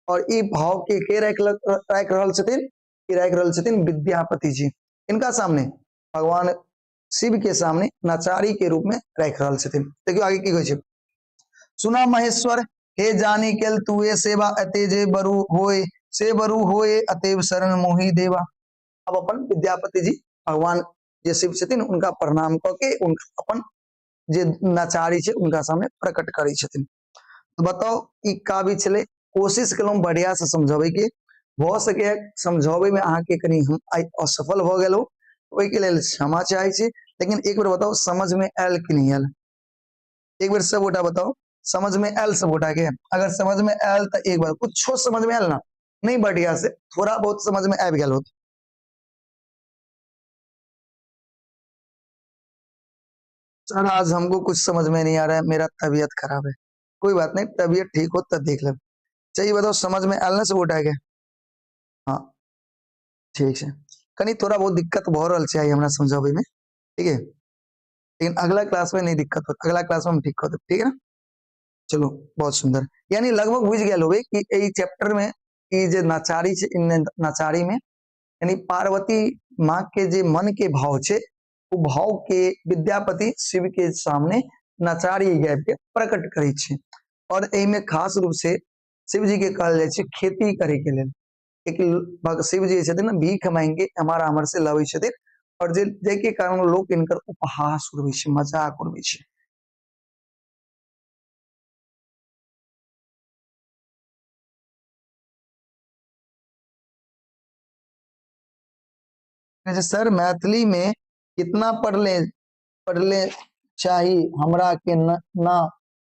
और ई भाव के राखि रहल छथिन? ई राखि रहल छथिन विद्यापति जी। इनका सामने, भगवान शिव के सामने नचारी के रूप में राखि रहल छथिन। देखियौ आगे की कहै छै। सुना महेश्वर हे जानी केल तुए सेवा, अते जे बरु होए से बरु होए, अतेव शरण मोहि देवा। अब अपन विद्यापति जी भगवान जे शिव छथिन उनका प्रणाम कऽ के उनका अपन जे नचारी छै उनका सामने प्रकट करै छथिन। तऽ बताउ, ई काव्य छलै। कोशिश केलहुँ बढ़िया से समझबै के, भऽ सकैए समझबै में अहाँके कनि हम आइ असफल भऽ गेलहुँ, ओहिके लेल क्षमा चाहै छी। लेकिन एक बेर बताउ, समझ में आयल कि नहि आयल? एक बेर सब गोटा बताउ, समझ में आयल सब गोटा के? अगर समझ में आयल तऽ एक बार, कुछो समझ में आयल ना, नहीं बढ़िया से थोड़ा बहुत समझ में आबि गेल होत। सर आज हमको कुछ समझ में नहीं आ रहा है, मेरा तबीयत खराब है। कोई बात नहीं, तबीयत ठीक हो तब देख लेब। चाहिए बताओ, समझ में आयल ना सब गोटा के? हाँ ठीक छै। कनि थोड़ा बहुत दिक्कत भऽ रहल छै आइ हमरा समझाबै में, ठीक है, लेकिन अगला क्लास में नहीं दिक्कत होत, अगला क्लास में हम ठीक कर देब, ठीक है ना? चलो बहुत सुंदर। यानी लगभग बुझि गेल होबै कि एहि चैप्टर में ई जे नचारी छै, ई नचारी में यानी पार्वती माँ के जे मन के भाव छै, ओ भाव के विद्यापति शिव के सामने नचारी गाबि के प्रकट करै छै। और एहिमे खास रूप से शिव जी के कहल जाइ छै खेती करे के लेल। एक शिव जी छथिन ने, भीख मांगि के एम्हर आम्हर से लबै छथिन, और जे जाहिके कारण लोक इनकर उपहास उड़बै छै, मजाक उड़बै छै। सर मैथिली में कितना पढ़ले पढ़ले चाही हमरा के न, ना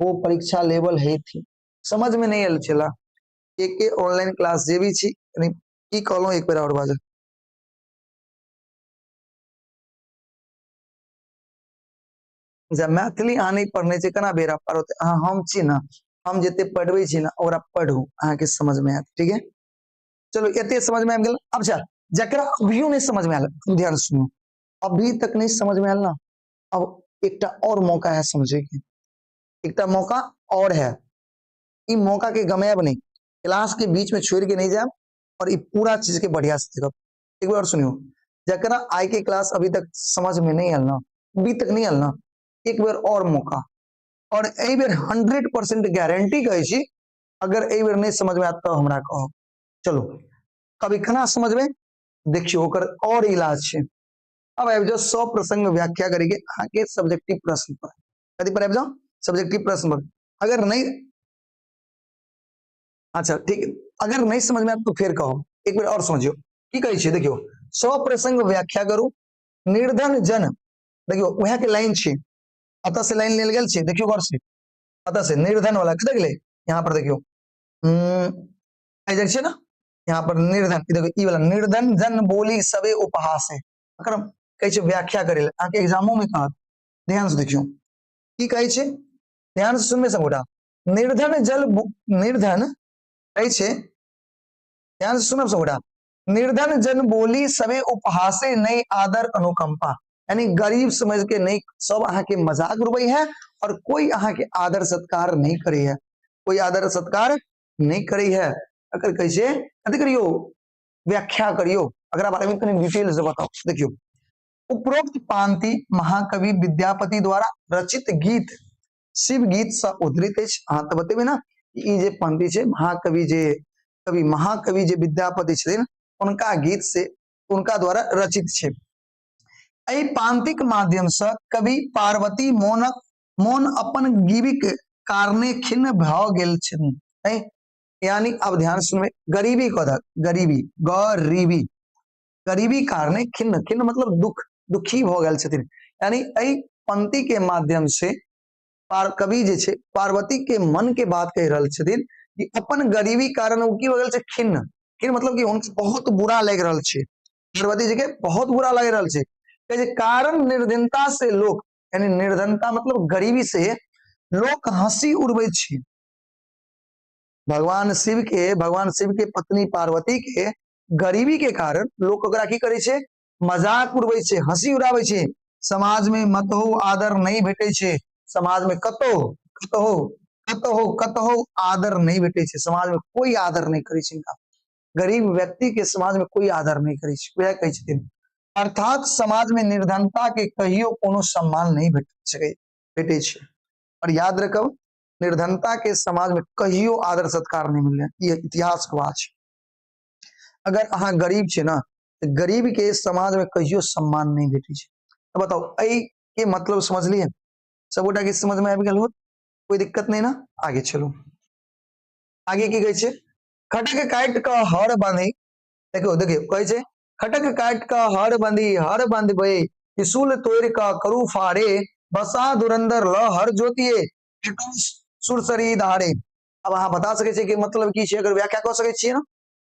वो परीक्षा लेवल है थी समझ में नहीं आयल छला। के के ऑनलाइन क्लास जे भी छी, यानी की कहलहुँ एक बेर और बाजल। जब मैथिली अहाँ नहीं पढ़ने छी केना बेरा पार होतै? अहाँ हम छी ने, हम जते पढ़बै छी ने ओकरा पढ़ू, अहाँके समझ में आयत। ठीक है, चलो एते समझ में आबि गेल। अब चल जकरा अभियो नहीं समझ में आयल, ध्यान सुनू, अभी तक नहीं समझ में आयल ना, अब एकटा और मौका है समझे के, एकटा मौका और है। ई मौका के गमायब नहीं, क्लास के बीच में छोड़ के नहीं जायब, और ई पूरा चीज के बढ़िया से देखब। एक बार सुनियो, जकरा आई के क्लास अभी तक समझ में नहीं आयल ना, अभी तक नहीं आयल ना, एक बेर और मौका, और एहि बेर 100% गारंटी कहै छी, अगर एहि बेर नहीं समझ में आयत तो हमरा कहब। चलो कभी केना समझबै देखियो, ओकर और इलाज छै। अब आबि जाओ 100 प्रसंग व्याख्या करेके अहाँके सब्जेक्टिव प्रश्न पर। कथी पर आबि जाओ? सब्जेक्टिव प्रश्न पर। अगर नहीं, अच्छा ठीक, अगर नहीं समझ में आयत तो फेर कहो, एक बेर और समझियो की कहै छै। देखियो 100 प्रसंग व्याख्या करू, निर्धन जन, देखियो वएह के लाइन छै, अतः से लाइन लेल गेल छै, देखियो गौर से, अतः से निर्धन वाला कतऽ गेलै, यहाँ पर देखियो, एहि छै ना, यहाँ पर निर्धन, देखियो ई वाला निर्धन जन बोली सबे उपहास है, अकर कहै छै व्याख्या करै लए, अहाँके एग्जामो में कहत, ध्यान से देखियो की कहै छै, ध्यान से सुनबै सबगोटा। निर्धन जल निर्धन कहै छै, ध्यान से सुनब सबगोटा, निर्धन जन बोली सबे उपहासे नहीं आदर अनुकंपा, यानी गरीब समझ के नहीं सब अहाँ के मजाक उड़बै है, और कोई अहाँ के आदर सत्कार नहीं करे है, कोई आदर सत्कार नहीं करे है। अगर कहै छै कथी करियो, व्याख्या करियो, अगरा बारे में कनी डिटेल से बताओ। देखियो उपरोक्त पांति महाकवि विद्यापति द्वारा रचित गीत शिव गीत से उद्धृत अछि। अहाँ तऽ बतेबै ना कि ई जे पंक्ति छै महाकवि जे कवि महाकवि जे विद्यापति छथिन उनका गीत से उनका द्वारा रचित छै। एहि पांतिक माध्यम से कवि पार्वती मोनक मोन अपन गिबिक कारणे खिन्न भऽ गेल छथिन। यानी अब ध्यान सुनबै, गरीबी कह गरीबी, गरीबी, गरीबी कारणे खिन्न, खिन्न मतलब दुख, दुखी भऽ गेल छथिन। यानी एहि पंक्ति के माध्यम से कवि जे छै पार्वती के मन के बात कहि रहल छथिन कि अपन गरीबी कारण ओ की भऽ गेल छै खिन्न, खिन्न मतलब कि हुनका बहुत बुरा लागि रहल छै, पार्वती जी के बहुत बुरा लागि रहल छै। कहै छै कारण निर्धनता से लोक, यानी निर्धनता मतलब गरीबी से लोक हंसी उड़बै छै। भगवान शिव के, भगवान शिव के पत्नी पार्वती के गरीबी के कारण लोक ओकरा की करै छै, मजाक उड़बै छै, हंसी उड़ाबै छै। समाज में मतहु आदर नहीं भेटै छै, समाज में कतौ कतौ कतौ कतौ आदर नहीं भेटै छै, समाज में कोई आदर नहीं करै छै इनका, गरीब व्यक्ति के समाज में कोई आदर नहीं करै छै, वएह कहै छथिन। अर्थात समाज में निर्धनता के कहियो कोनो सम्मान नहीं भेट सकै, भेटै छै। और याद रखब, निर्धनता के समाज में कहियो आदर सत्कार नहीं मिलले, ई इतिहास गवाह छै। अगर अहाँ गरीब छै ना तऽ गरीब के समाज में कहियो सम्मान नहीं भेटै छै। तऽ बताउ एहि के मतलब समझलियै सबगोटा के समझ में आबि गेल होत, कोई दिक्कत नहीं ना? आगे चलू, आगे की कहै छै, खटक काटि कऽ हर बांधी, देखियौ देखियौ कहै छै खटक काटि कऽ हर बांधी, हर बांधबै त्रिशूल तोड़ि कऽ करू फाड़े, बसा धुरंधर ल हर जोतिए सुरसरी धारे। अब अहाँ बता सकै छियै कि मतलब की छै, अगर व्याख्या कऽ सकै छियै ना,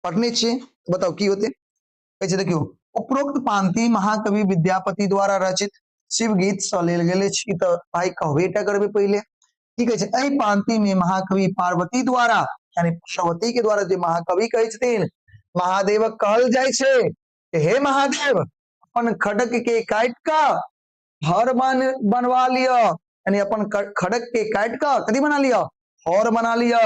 पढ़ने छियै तऽ बताउ की होतै। कहै छै देखियौ उपरोक्त पांति महाकवि विद्यापति द्वारा रचित शिव गीत सँ लेल गेल अछि। ई तऽ भाई कहबे टा करबै पहिले। की कहै छै, एहि पांति में महाकवि पार्वती द्वारा, यानी पार्वती के द्वारा जे महाकवि कहै छथिन, महादेवक कहल जाइ छै हे महादेव अपन खड़ग के काटि कऽ हर बनवा लिअ, यानी अपन खड़ग के काटि कऽ कथी बना लिअ, हर बना लिअ।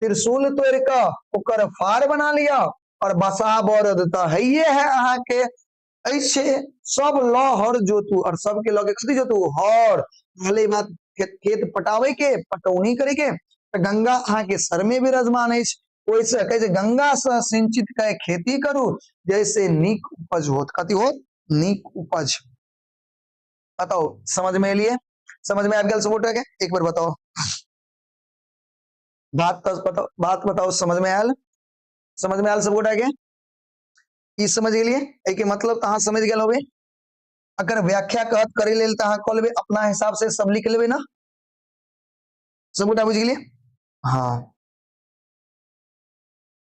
त्रिशूल तोड़ कऽ ओकर फार बना लिअ और बसा बरद तऽ हैये है अहाँके अछि, सब ल हर जोतू, और सबके लऽ के कथी जोतू? हर। रहलै बात खेत पटाबै के, पटौनी करे के, तऽ गंगा अहाँके सर में विराजमान अछि। ओहिसँ कहै छै गंगा से सिंचित के खेती करू जैसे नीक उपज होत। कथी होत? नीक उपज। बताओ, समझ में एलिए? समझ में आबि गेल सब गोटा के? एक बार बताओ बात, तो बताओ, बात बताओ, समझ में आयल? समझ में आयल सब गोटा के? ई समझ गेलिए? एहि के मतलब तऽ अहाँ समझ गेल होबै। अगर व्याख्या कहत करे लेल तऽ अहाँ कऽ लेबै अपना हिसाब से, सब लिख लेबै ना? सब गोटा बुझि गेलिए? हाँ,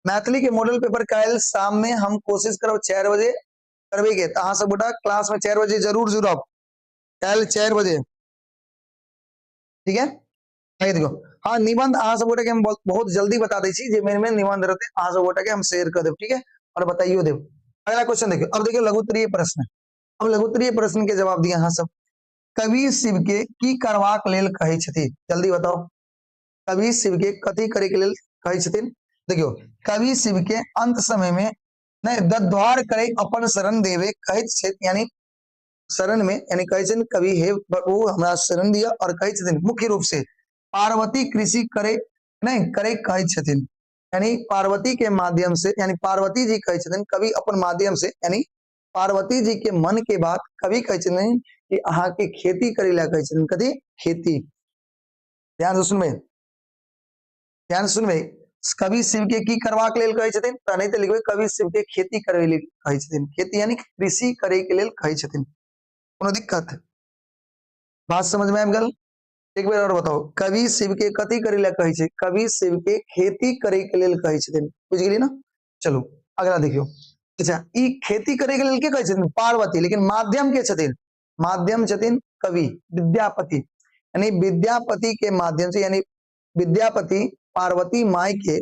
मैथिली के मॉडल पेपर काल्हि शाम में हम कोशिश करब 4 बजे करबे के, तऽ अहाँ सब गोटा क्लास में 4 बजे जरूर जुड़ब काल्हि 4 बजे, ठीक है? आगे देखो, हाँ निबंध अहाँ सब गोटा के हम बहुत जल्दी बता दै छी जे मेन मेन निबंध रहते अहाँ सब गोटा के हम शेयर कर देब, ठीक है? और बताइयो देब। अगला क्वेश्चन देखियो, अब देखियो लघुत्तरीय प्रश्न। अब लघुत्तरीय प्रश्न के जवाब दिया अहाँ सब। कवि शिव के की करबाक लेल कहै छथि? जल्दी बताओ, कवि शिव के कथी करे के लेल कहै छथिन? देखियो, कवि शिव के अंत समय में नहीं दद्वार करे अपन शरण देवे कहैत छथि, यानी शरण में, यानी कहै छथिन कवि हे प्रभु हमरा शरण दिअ, और कहै छथिन मुख्य रूप से पार्वती कृषि करे नहीं करे कहै छथिन, यानी पार्वती के माध्यम से, यानी पार्वती जी कहै छथिन कवि अपन माध्यम से, यानी पार्वती जी के मन के बात कवि कहै छथिन कि अहाँ के खेती करे ला कहै छथिन। कथी? खेती। ध्यान से सुनबै, ध्यान से सुनबै। कवि शिव के की करबाक लेल कहै छथिन? तऽ नहि तऽ लिखबै कवि शिव के खेती करे लेल कहै छथिन। खेती यानी कृषि करे के लेल कहै छथिन। कोनो दिक्कत? बात समझ में आबि गेल? एक बेर और बताओ, कवि शिव के कथी करे ला कहै छै? कवि शिव के खेती करे के लेल कहै छथिन। बुझि गेलियै ना? चलू अगला देखियौ। अच्छा, ई खेती करे के लेल के कहै छथिन? पार्वती। लेकिन माध्यम के छथिन? माध्यम छथिन कवि विद्यापति, यानी विद्यापति के माध्यम से, यानी विद्यापति पार्वती माय के,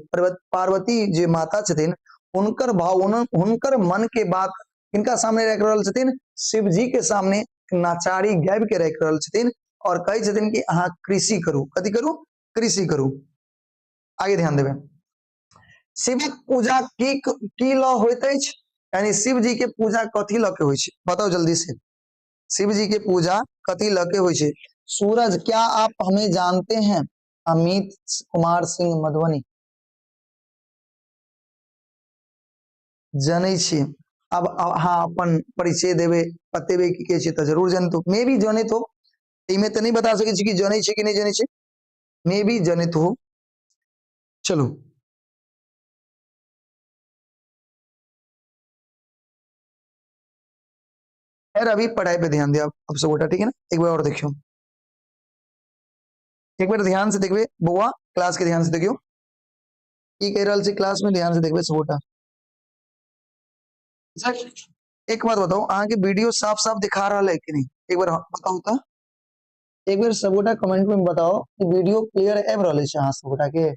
पार्वती जे माता छथिन हुनकर भाव, हुनकर मन के बात किनका सामने राखि रहल छथिन? शिव जी के सामने नाचारी गाबि के राखि रहल छथिन और कहै छथिन कि अहाँ कृषि करू। कथी करू? कृषि करू। आगे ध्यान देबै, शिवक पूजा की की ल होइत अछि? यानी शिव जी के पूजा कथी ल के होइ छै? बताओ जल्दी से, शिव जी के पूजा कथी ल के होइ छै? सूरज, क्या आप हमें जानते हैं? अमित कुमार सिंह मधुबनी। जनै छी। अब अहाँ अपन परिचय देबै, बतेबै कि के छी तऽ जरूर जनतो, मे भी जनैत हो। एहिमे तऽ नहि बता सकै छी कि जनै छी कि नहि जनै छी, मे भी जनैत हो। चलू खैर अभी पढ़ाई पे ध्यान दिया अब सब गोटा, ठीक है ना? एक बार और देखियो, एक बार ध्यान से देखबे बौआ, क्लास के ध्यान से देखियो की कह रहल छै क्लास में, ध्यान से देखबे सब गोटा। सर एक बात बताओ, अहाँ के वीडियो साफ साफ दिखा रहल है कि नहीं? एक बार बताओ तो, एक बेर सब गोटा कमेंट में बताओ कि वीडियो क्लियर आबि रहल छै अहाँ सब गोटा के।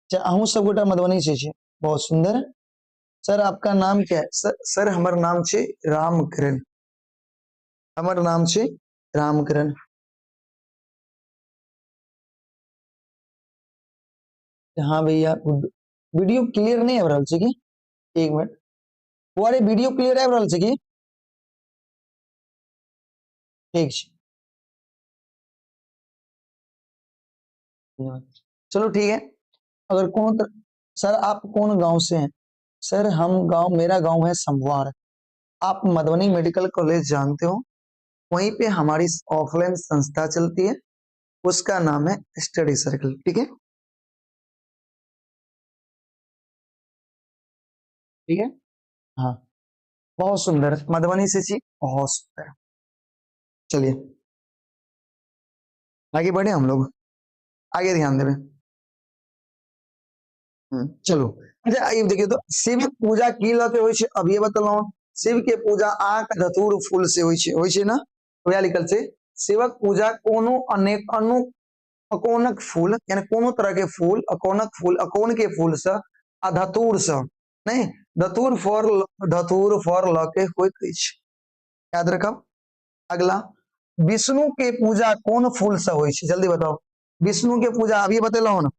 अच्छा, अहूँ सब गोटा मधुबनी से छी, बहुत सुंदर। सर आपका नाम क्या है? सर हमर नाम छै रामकिरण, हमर नाम छै रामकिरण। हाँ भैया, वीडियो क्लियर नहीं आबि रहल छै की? एक मिनट, अरे वीडियो क्लियर आबि रहल छै की? ठीक छै, चलो ठीक है। अगर कौन सर आप कौन गांव से हैं? सर हम गांव, मेरा गांव है शंभुआड़। आप मधुबनी मेडिकल कॉलेज जानते हो, वहीं पे हमारी ऑफलाइन संस्था चलती है, उसका नाम है स्टडी सर्कल, ठीक है? ठीक है, हाँ बहुत सुंदर, मधुबनी से जी, बहुत सुंदर। चलिए आगे बढ़े हम लोग, आगे ध्यान देवे। चलो अच्छा, ये देखिए तो शिव पूजा की लऽ के होइ छै? अब ये बतलहुँ, शिव के पूजा आक धतूर फूल से होइ छै, होइ छै ना? वएह लिखल छै, शिवक पूजा कोनो अनेक अनु अकोनक फूल, यानी कोनो तरह के फूल, अकोनक फूल, अकोन के फूल से आ धतूर से नहीं, धतूर फर, धतूर फर लऽ के होइत अछि, याद रखब। अगला, विष्णु के पूजा कोन फूल से होइ छै? जल्दी बताओ। विष्णु के पूजा अभी बतेलहुँ ने,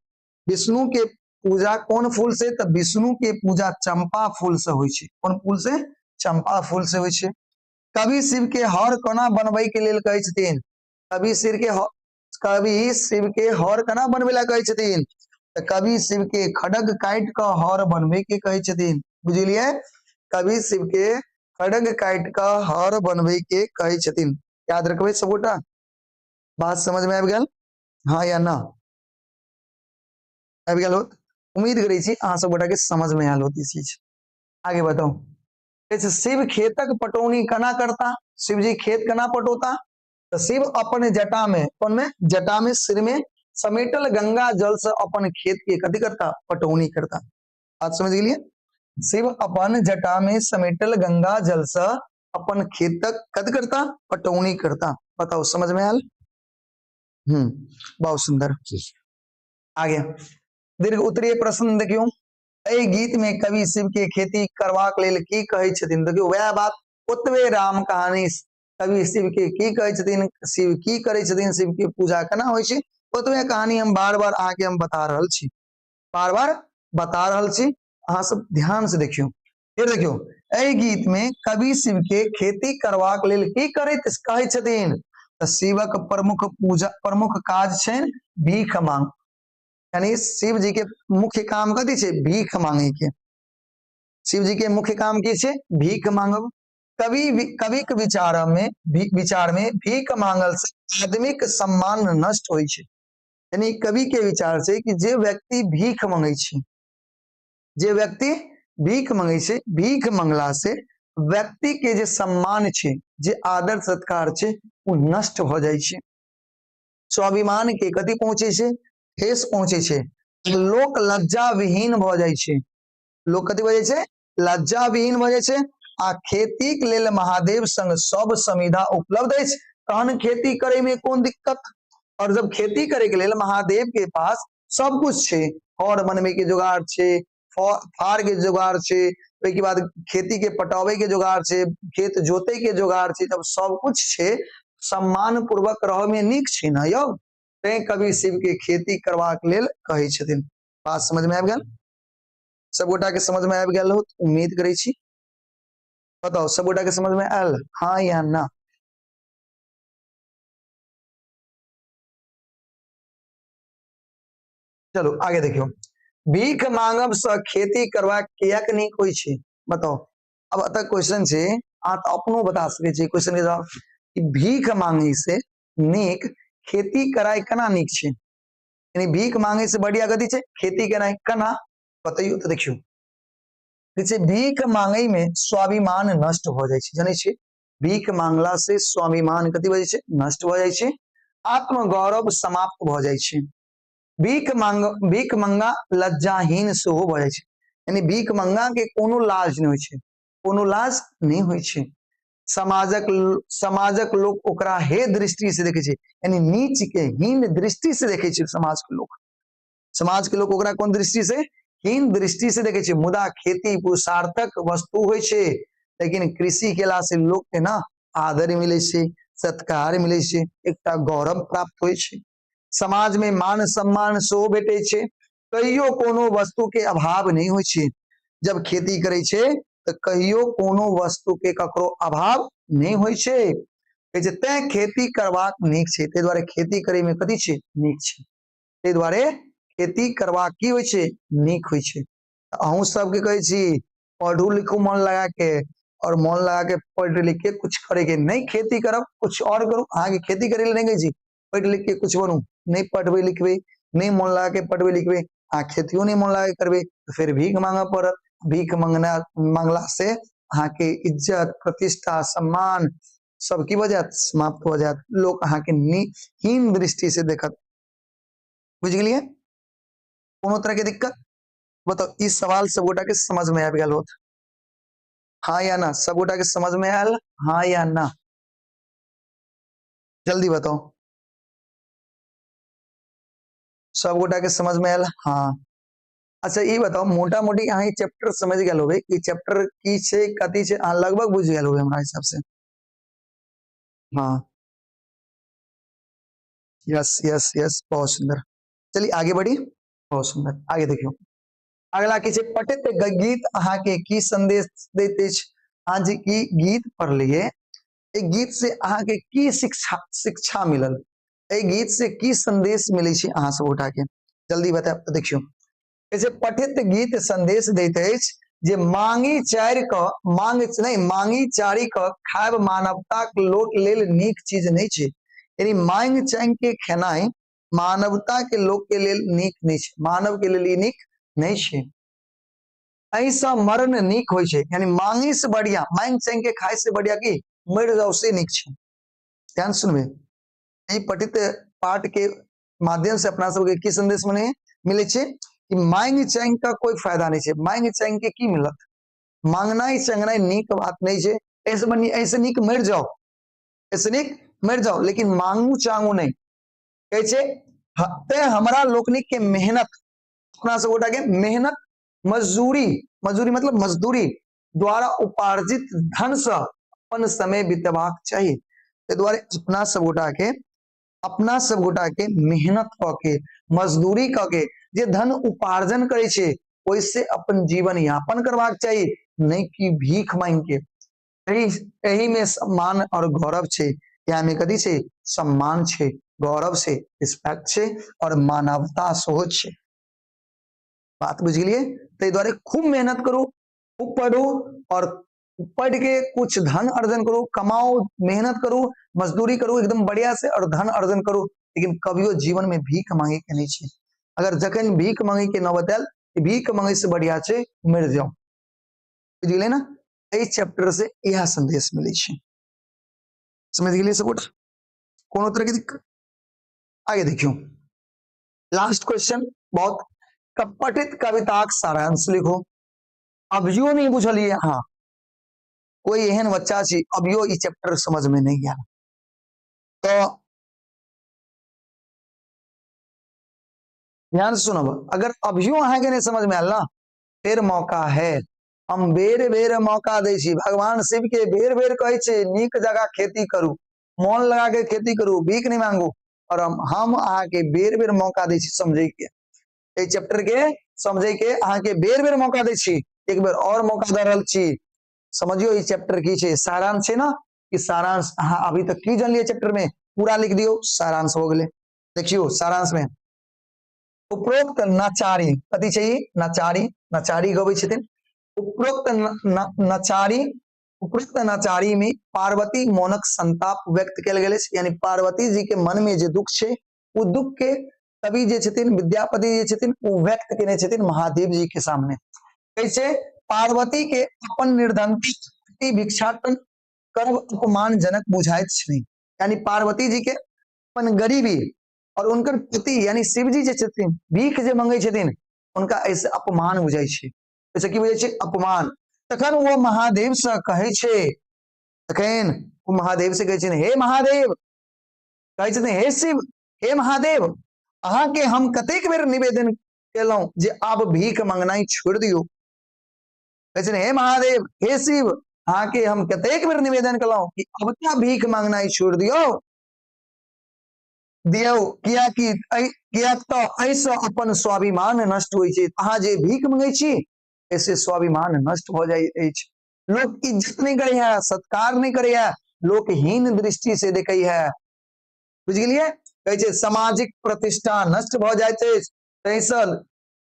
विष्णु के पूजा कोन फूल से? तऽ विष्णु के पूजा चंपा फूल से होइ छै। कोन फूल से? चंपा फूल से होइ छै। कवि शिव के हर कोना बनबै के लेल कहै छथिन? कवि शिव के कवि शिव के हर केना बनबै लए कहै छथिन? तऽ कवि शिव के खड़ग काटि कऽ हर बनबै के कहै छथिन। बुझलियै? कवि शिव के खड़ग काटि कऽ हर बनबै के कहै छथिन। याद रखबै सबगोटा? बात समझ में आबि गेल, हाँ या ना? आबि गेल होत? उम्मीद करै छी अहाँ सब गोटा के समझ में आयल होत ई चीज। आगे बताउ, शिव खेतक पटौनी केना करता? शिवजी खेत केना पटौता? तऽ शिव अपन जटा में, कोन में? जटा में, सिर में समेटल गंगा जल से अपन खेत के कथी करता? पटौनी करता। बात समझ गेलियै? शिव अपन जटा में समेटल गंगा जल से अपन खेतक कथी करता? पटौनी करता। बताउ, समझ में आयल? बहुत सुंदर। आगे दीर्घ उत्तरीय प्रश्न देखियौ। एहि गीत में कवि शिव के खेती करबाक लेल की कहै छथिन? देखियौ, वएह बात, ओतबे राम कहानी। कवि शिव के की कहै छथिन, शिव की करै छथिन, शिव के पूजा केना होइ छै, ओतबे कहानी हम बार बार अहाँके हम बता रहल छी, बार बार बता रहल छी। अहाँ सब ध्यान से देखियौ। फिर देखियौ, एहि गीत में कवि शिव के खेती करबाक लेल की करैत कहै छथिन? तऽ शिवक प्रमुख पूजा, प्रमुख काज छनि भीख मांग। यानी शिव जी के मुख्य काम कथी छै? भीख मांगे के। शिव जी के मुख्य काम की छै? भीख मांगब। कवि कवि के विचार में विचार में भीख मांगल से आदमी के सम्मान नष्ट होइ छै। यानी कवि के विचार छै कि जे व्यक्ति भीख मंगे छै, जे व्यक्ति भीख मंगे छै, भीख मंगला से व्यक्ति के जे सम्मान छै, जे आदर सत्कार छै, ओ नष्ट भ जाइ छै। स्वाभिमान के कथी पहुंचे छै? ठेस पहुंचे छै। लोक लज्जा विहीन भ जाइ छै। लोक कथी भऽ जाइ छै? लज्जा विहीन भऽ जाइ छै। आ खेती के लेल महादेव संग सब सुविधा उपलब्ध अछि, तहन खेती करे में कोन दिक्कत? और जब खेती करे के लेल महादेव के पास सब कुछ छै, हर बनबे के जोगाड़ छै, फार के जोगाड़ छै, ओहिके बाद खेती के पटाबे के जोगाड़ छै, खेत जोते के जोगाड़ छै, जब सब कुछ छै, सम्मान पूर्वक रहय में नीक छै ने यौ? तैं कवि शिव के खेती करबाक लेल कहै छथिन। बात समझ में आबि गेल? सबगोटा के समझ में आबि गेल होत, उम्मीद करै छी। बताउ, सबगोटा के समझ में आयल, हाँ या ना? चलू आगे देखियौ। भीख मांगब से खेती करबाक किएक नीक होइ छै? बताउ। अब एतऽ क्वेश्चन छै, अहाँ तऽ अपनो बता सकै छी क्वेश्चन के जवाब कि भीख मांगे से नीक खेती कराय केना नीक छै? यानी भीख मांगे से बढ़िया कथी छै? खेती केनाइ। केना, बतैयौ। तऽ देखियौ, छै भीख मांगे में स्वाभिमान नष्ट भऽ जाइ छै। जानै छियै, भीख मांगला से स्वाभिमान कथी भऽ जाइ छै? नष्ट भऽ जाइ छै। आत्मगौरव समाप्त भऽ जाइ छै। भीख मांग भीख मंगा लज्जाहीन सेहो भऽ जाइ छै। यानी भीख मंगा के कोनो लाज नहि होइ छै, कोनो लाज नहि होइ छै। समाजक समाजक लोक ओकरा हे दृष्टि से देखै छै, यानी नीच के हीन दृष्टि से देखै छै समाज के लोक। समाज के लोक ओकरा कोन दृष्टि से? हीन दृष्टि से देखै छै। मुदा खेती पुरुषार्थक वस्तु होइ छै, लेकिन कृषि केला से लोक के ना आदर मिलै छै, सत्कार मिलै छै, एकटा गौरव प्राप्त होइ छै, समाज में मान सम्मान सेहो भेटै छै। कहियो कोनो वस्तु के अभाव नहि होइ छै। जब खेती करै छै तऽ कहियो कोनो वस्तु के ककरो अभाव नहि होइ छै। कहै छै तैं खेती करबाक नीक छै। ताहि दुआरे खेती करे में कथी छै? नीक छै। ताहि दुआरे खेती करबाक की होइ छै? नीक होइ छै। अहूँ सबके कहै छी, पढ़ू लिखू मन लगा के, और मन लगा के पढ़ लिख के कुछ करे के नहीं, खेती करब कुछ और करू। अहाँके खेती करे ले नहीं कहै छी, पढ़ लिख के कुछ बनू। नहीं पढ़बै लिखबै, नहीं मन लगा के पढ़बै लिखबै, अहाँ खेतियो नहीं मन लगा के करबै, तऽ फेर भीख मांगऽ पड़त। भीख मंगना मांगला से अहाँके इज्जत प्रतिष्ठा सम्मान सब की भऽ जायत? समाप्त भऽ जायत। लोक अहाँके हीन दृष्टि से देखत। बुझि गेलियै? कोनो तरह के दिक्कत? बताउ, ई सवाल सब गोटा के समझ में आबि गेल होत, हाँ या ना? सब गोटा के समझ में आयल, हाँ या ना? जल्दी बताओ, सब गोटा के समझ में आयल? हाँ। अच्छा, ई बताओ, मोटा मोटी अहाँ ई चैप्टर समझ गेल होबै? ई चैप्टर की छै, कथी छै, अहाँ लगभग बुझि गेल होबै हमरा हिसाब से। हाँ। यस यस यस, बहुत सुंदर। चलिए आगे बढ़ी, बहुत सुंदर। आगे देखियो, अगला की छै, पठित गीत अहाँ के की संदेश दैत अछि? अहाँ जे की गीत पढ़लिए, एहि गीत से अहाँ के की शिक्षा शिक्षा मिलल, एहि गीत से की संदेश मिलै छै अहाँ सब गोटा के, जल्दी बतायब। तऽ देखियौ, कहै छै पठित गीत संदेश दैत अछि जे मांगी चारि क मांग नहि मांगी चारि क खायब मानवताक लोक लेल नीक चीज नहि छै। यानी मांग चांग के खेनाइ मानवता के लोक के लेल नीक नहि छै, मानव के लेल ई नीक नहि छै। एहिसँ मरण नीक होइ छै, यानी मांगी से बढ़िया, मांग चांग के खाय से बढ़िया की मरि जाओ से नीक छै। ध्यान सुनबे, एहि पठित पाठ के माध्यम से अपना सबके की संदेश मने मिले छै कि मांग चांग का कोई फायदा नहीं छै, मांग चांग के की मिलत, मांगनाइ चंगनाइ नीक बात नहीं छै, ऐसे बनी ऐसे नीक मर जाओ, ऐसे नीक मर जाओ, लेकिन मांगू चांगू नहीं। कहै छै ते हमरा लोकनिक के मेहनत, अपना सब गोटा के मेहनत मजदूरी, मजदूरी मतलब मजदूरी द्वारा उपार्जित धन से अपन समय बितेबाक चाही। ताहि दुआरे अपना सब गोटा के, अपना सब गोटा के मेहनत कऽ के, मजदूरी कऽ के जे धन उपार्जन करै छै ओहिसे अपन जीवन यापन करबाक चाही, नहि कि भीख मांगि के। एहि में सम्मान और गौरव छै, यहाँ में कथी छै, सम्मान छै, गौरव छै, रिस्पेक्ट छै और मानवता सेहो छै। बात बुझि गेलियै? ताहि दुआरे खूब मेहनत करू, खूब पढ़ू और पढ़ के कुछ धन अर्जन करू, कमाओ, मेहनत करू, मजदूरी करू एकदम बढ़िया से और धन अर्जन करू, लेकिन कभियो जीवन में भीख मांगे के नहीं छै। अगर जखन भीख मांगे के नौबत आयल, भीख मांगे से बढ़िया छै मरि जाओ। बुझि गेलियै ने? एहि चैप्टर से इएह संदेश मिलै छै। समझ गेलियै सब गोटा? कोनो तरह के दिक्कत? आगे देखियौ, लास्ट क्वेश्चन, बहुत पठित कविताक सारांश लिखो। अभियो नहीं बुझलियै अहाँ, कोई एहन बच्चा छी अभियो ई चैप्टर समझ में नहीं आयल तो ध्यान सुनब। अगर अभियो अहाँके नहीं समझ में आयल ना, फेर मौका है, हम बेर बेर मौका दै छी। भगवान शिव के बेर बेर कहै छै नीक जगह खेती करू, मोन लगा के खेती करू, भीख नहीं मांगू। और हम अहाँके बेर बेर मौका दै छी समझै के, एहि चैप्टर के समझै के अहाँके बेर बेर मौका दै छी। एक बेर और मौका दऽ रहल छी, समझियो ई चैप्टर की छै, सारांश छै ना, कि सारांश अहाँ अभी तक की जानलियै चैप्टर में पूरा लिख दियौ, सारांश हो गेलै। देखियौ सारांश में उपरोक्त नचारी कथी छै, ई नचारी, नचारी गबै छथिन। उपरोक्त नचारी, उपरोक्त नचारी में पार्वती मोनक संताप व्यक्त कयल गेल अछि, यानी पार्वती जी के मन में जे दुख छै ओ दुख के कवि जे छथिन विद्यापति जे छथिन ओ व्यक्त केने छथिन महादेव जी के सामने। कैसे पार्वती के अपन निर्धन भिक्षाटन करब अपमानजनक बुझाइत छनि, यानी पार्वती जी के अपन गरीबी और उनकर पति यानी शिवजी जे छथिन भीख जे मंगे छथिन उनका ऐसे अपमान बुझाइ छै, ऐसे की बुझाइ छै, अपमान। तखन वो महादेव से कहै छै, तखन ओ महादेव से कहै छै हे महादेव, कहै छथिन हे शिव, हे महादेव, अहाँके हम कतेक बेर निवेदन केलहुँ जे आब भीख मंगनाइ छोड़ि दियौ। कहै छथिन हे महादेव, हे शिव, अहाँके हम कतेक बेर निवेदन केलहुँ कि अब तऽ भीख मंगनाइ छोड़ि दियौ दियौ, कियाकि कियाक तऽ एहिसँ अपन स्वाभिमान नष्ट होइ छै। अहाँ जे भीख मंगै छी एहिसँ स्वाभिमान नष्ट भऽ जाइ अछि, लोक इज्जत नहि करै है, सत्कार नहि करै है, लोक हीन दृष्टि से देखै है। बुझि गेलियै? कहै छै सामाजिक प्रतिष्ठा नष्ट भऽ जाइत अछि, ताहिसँ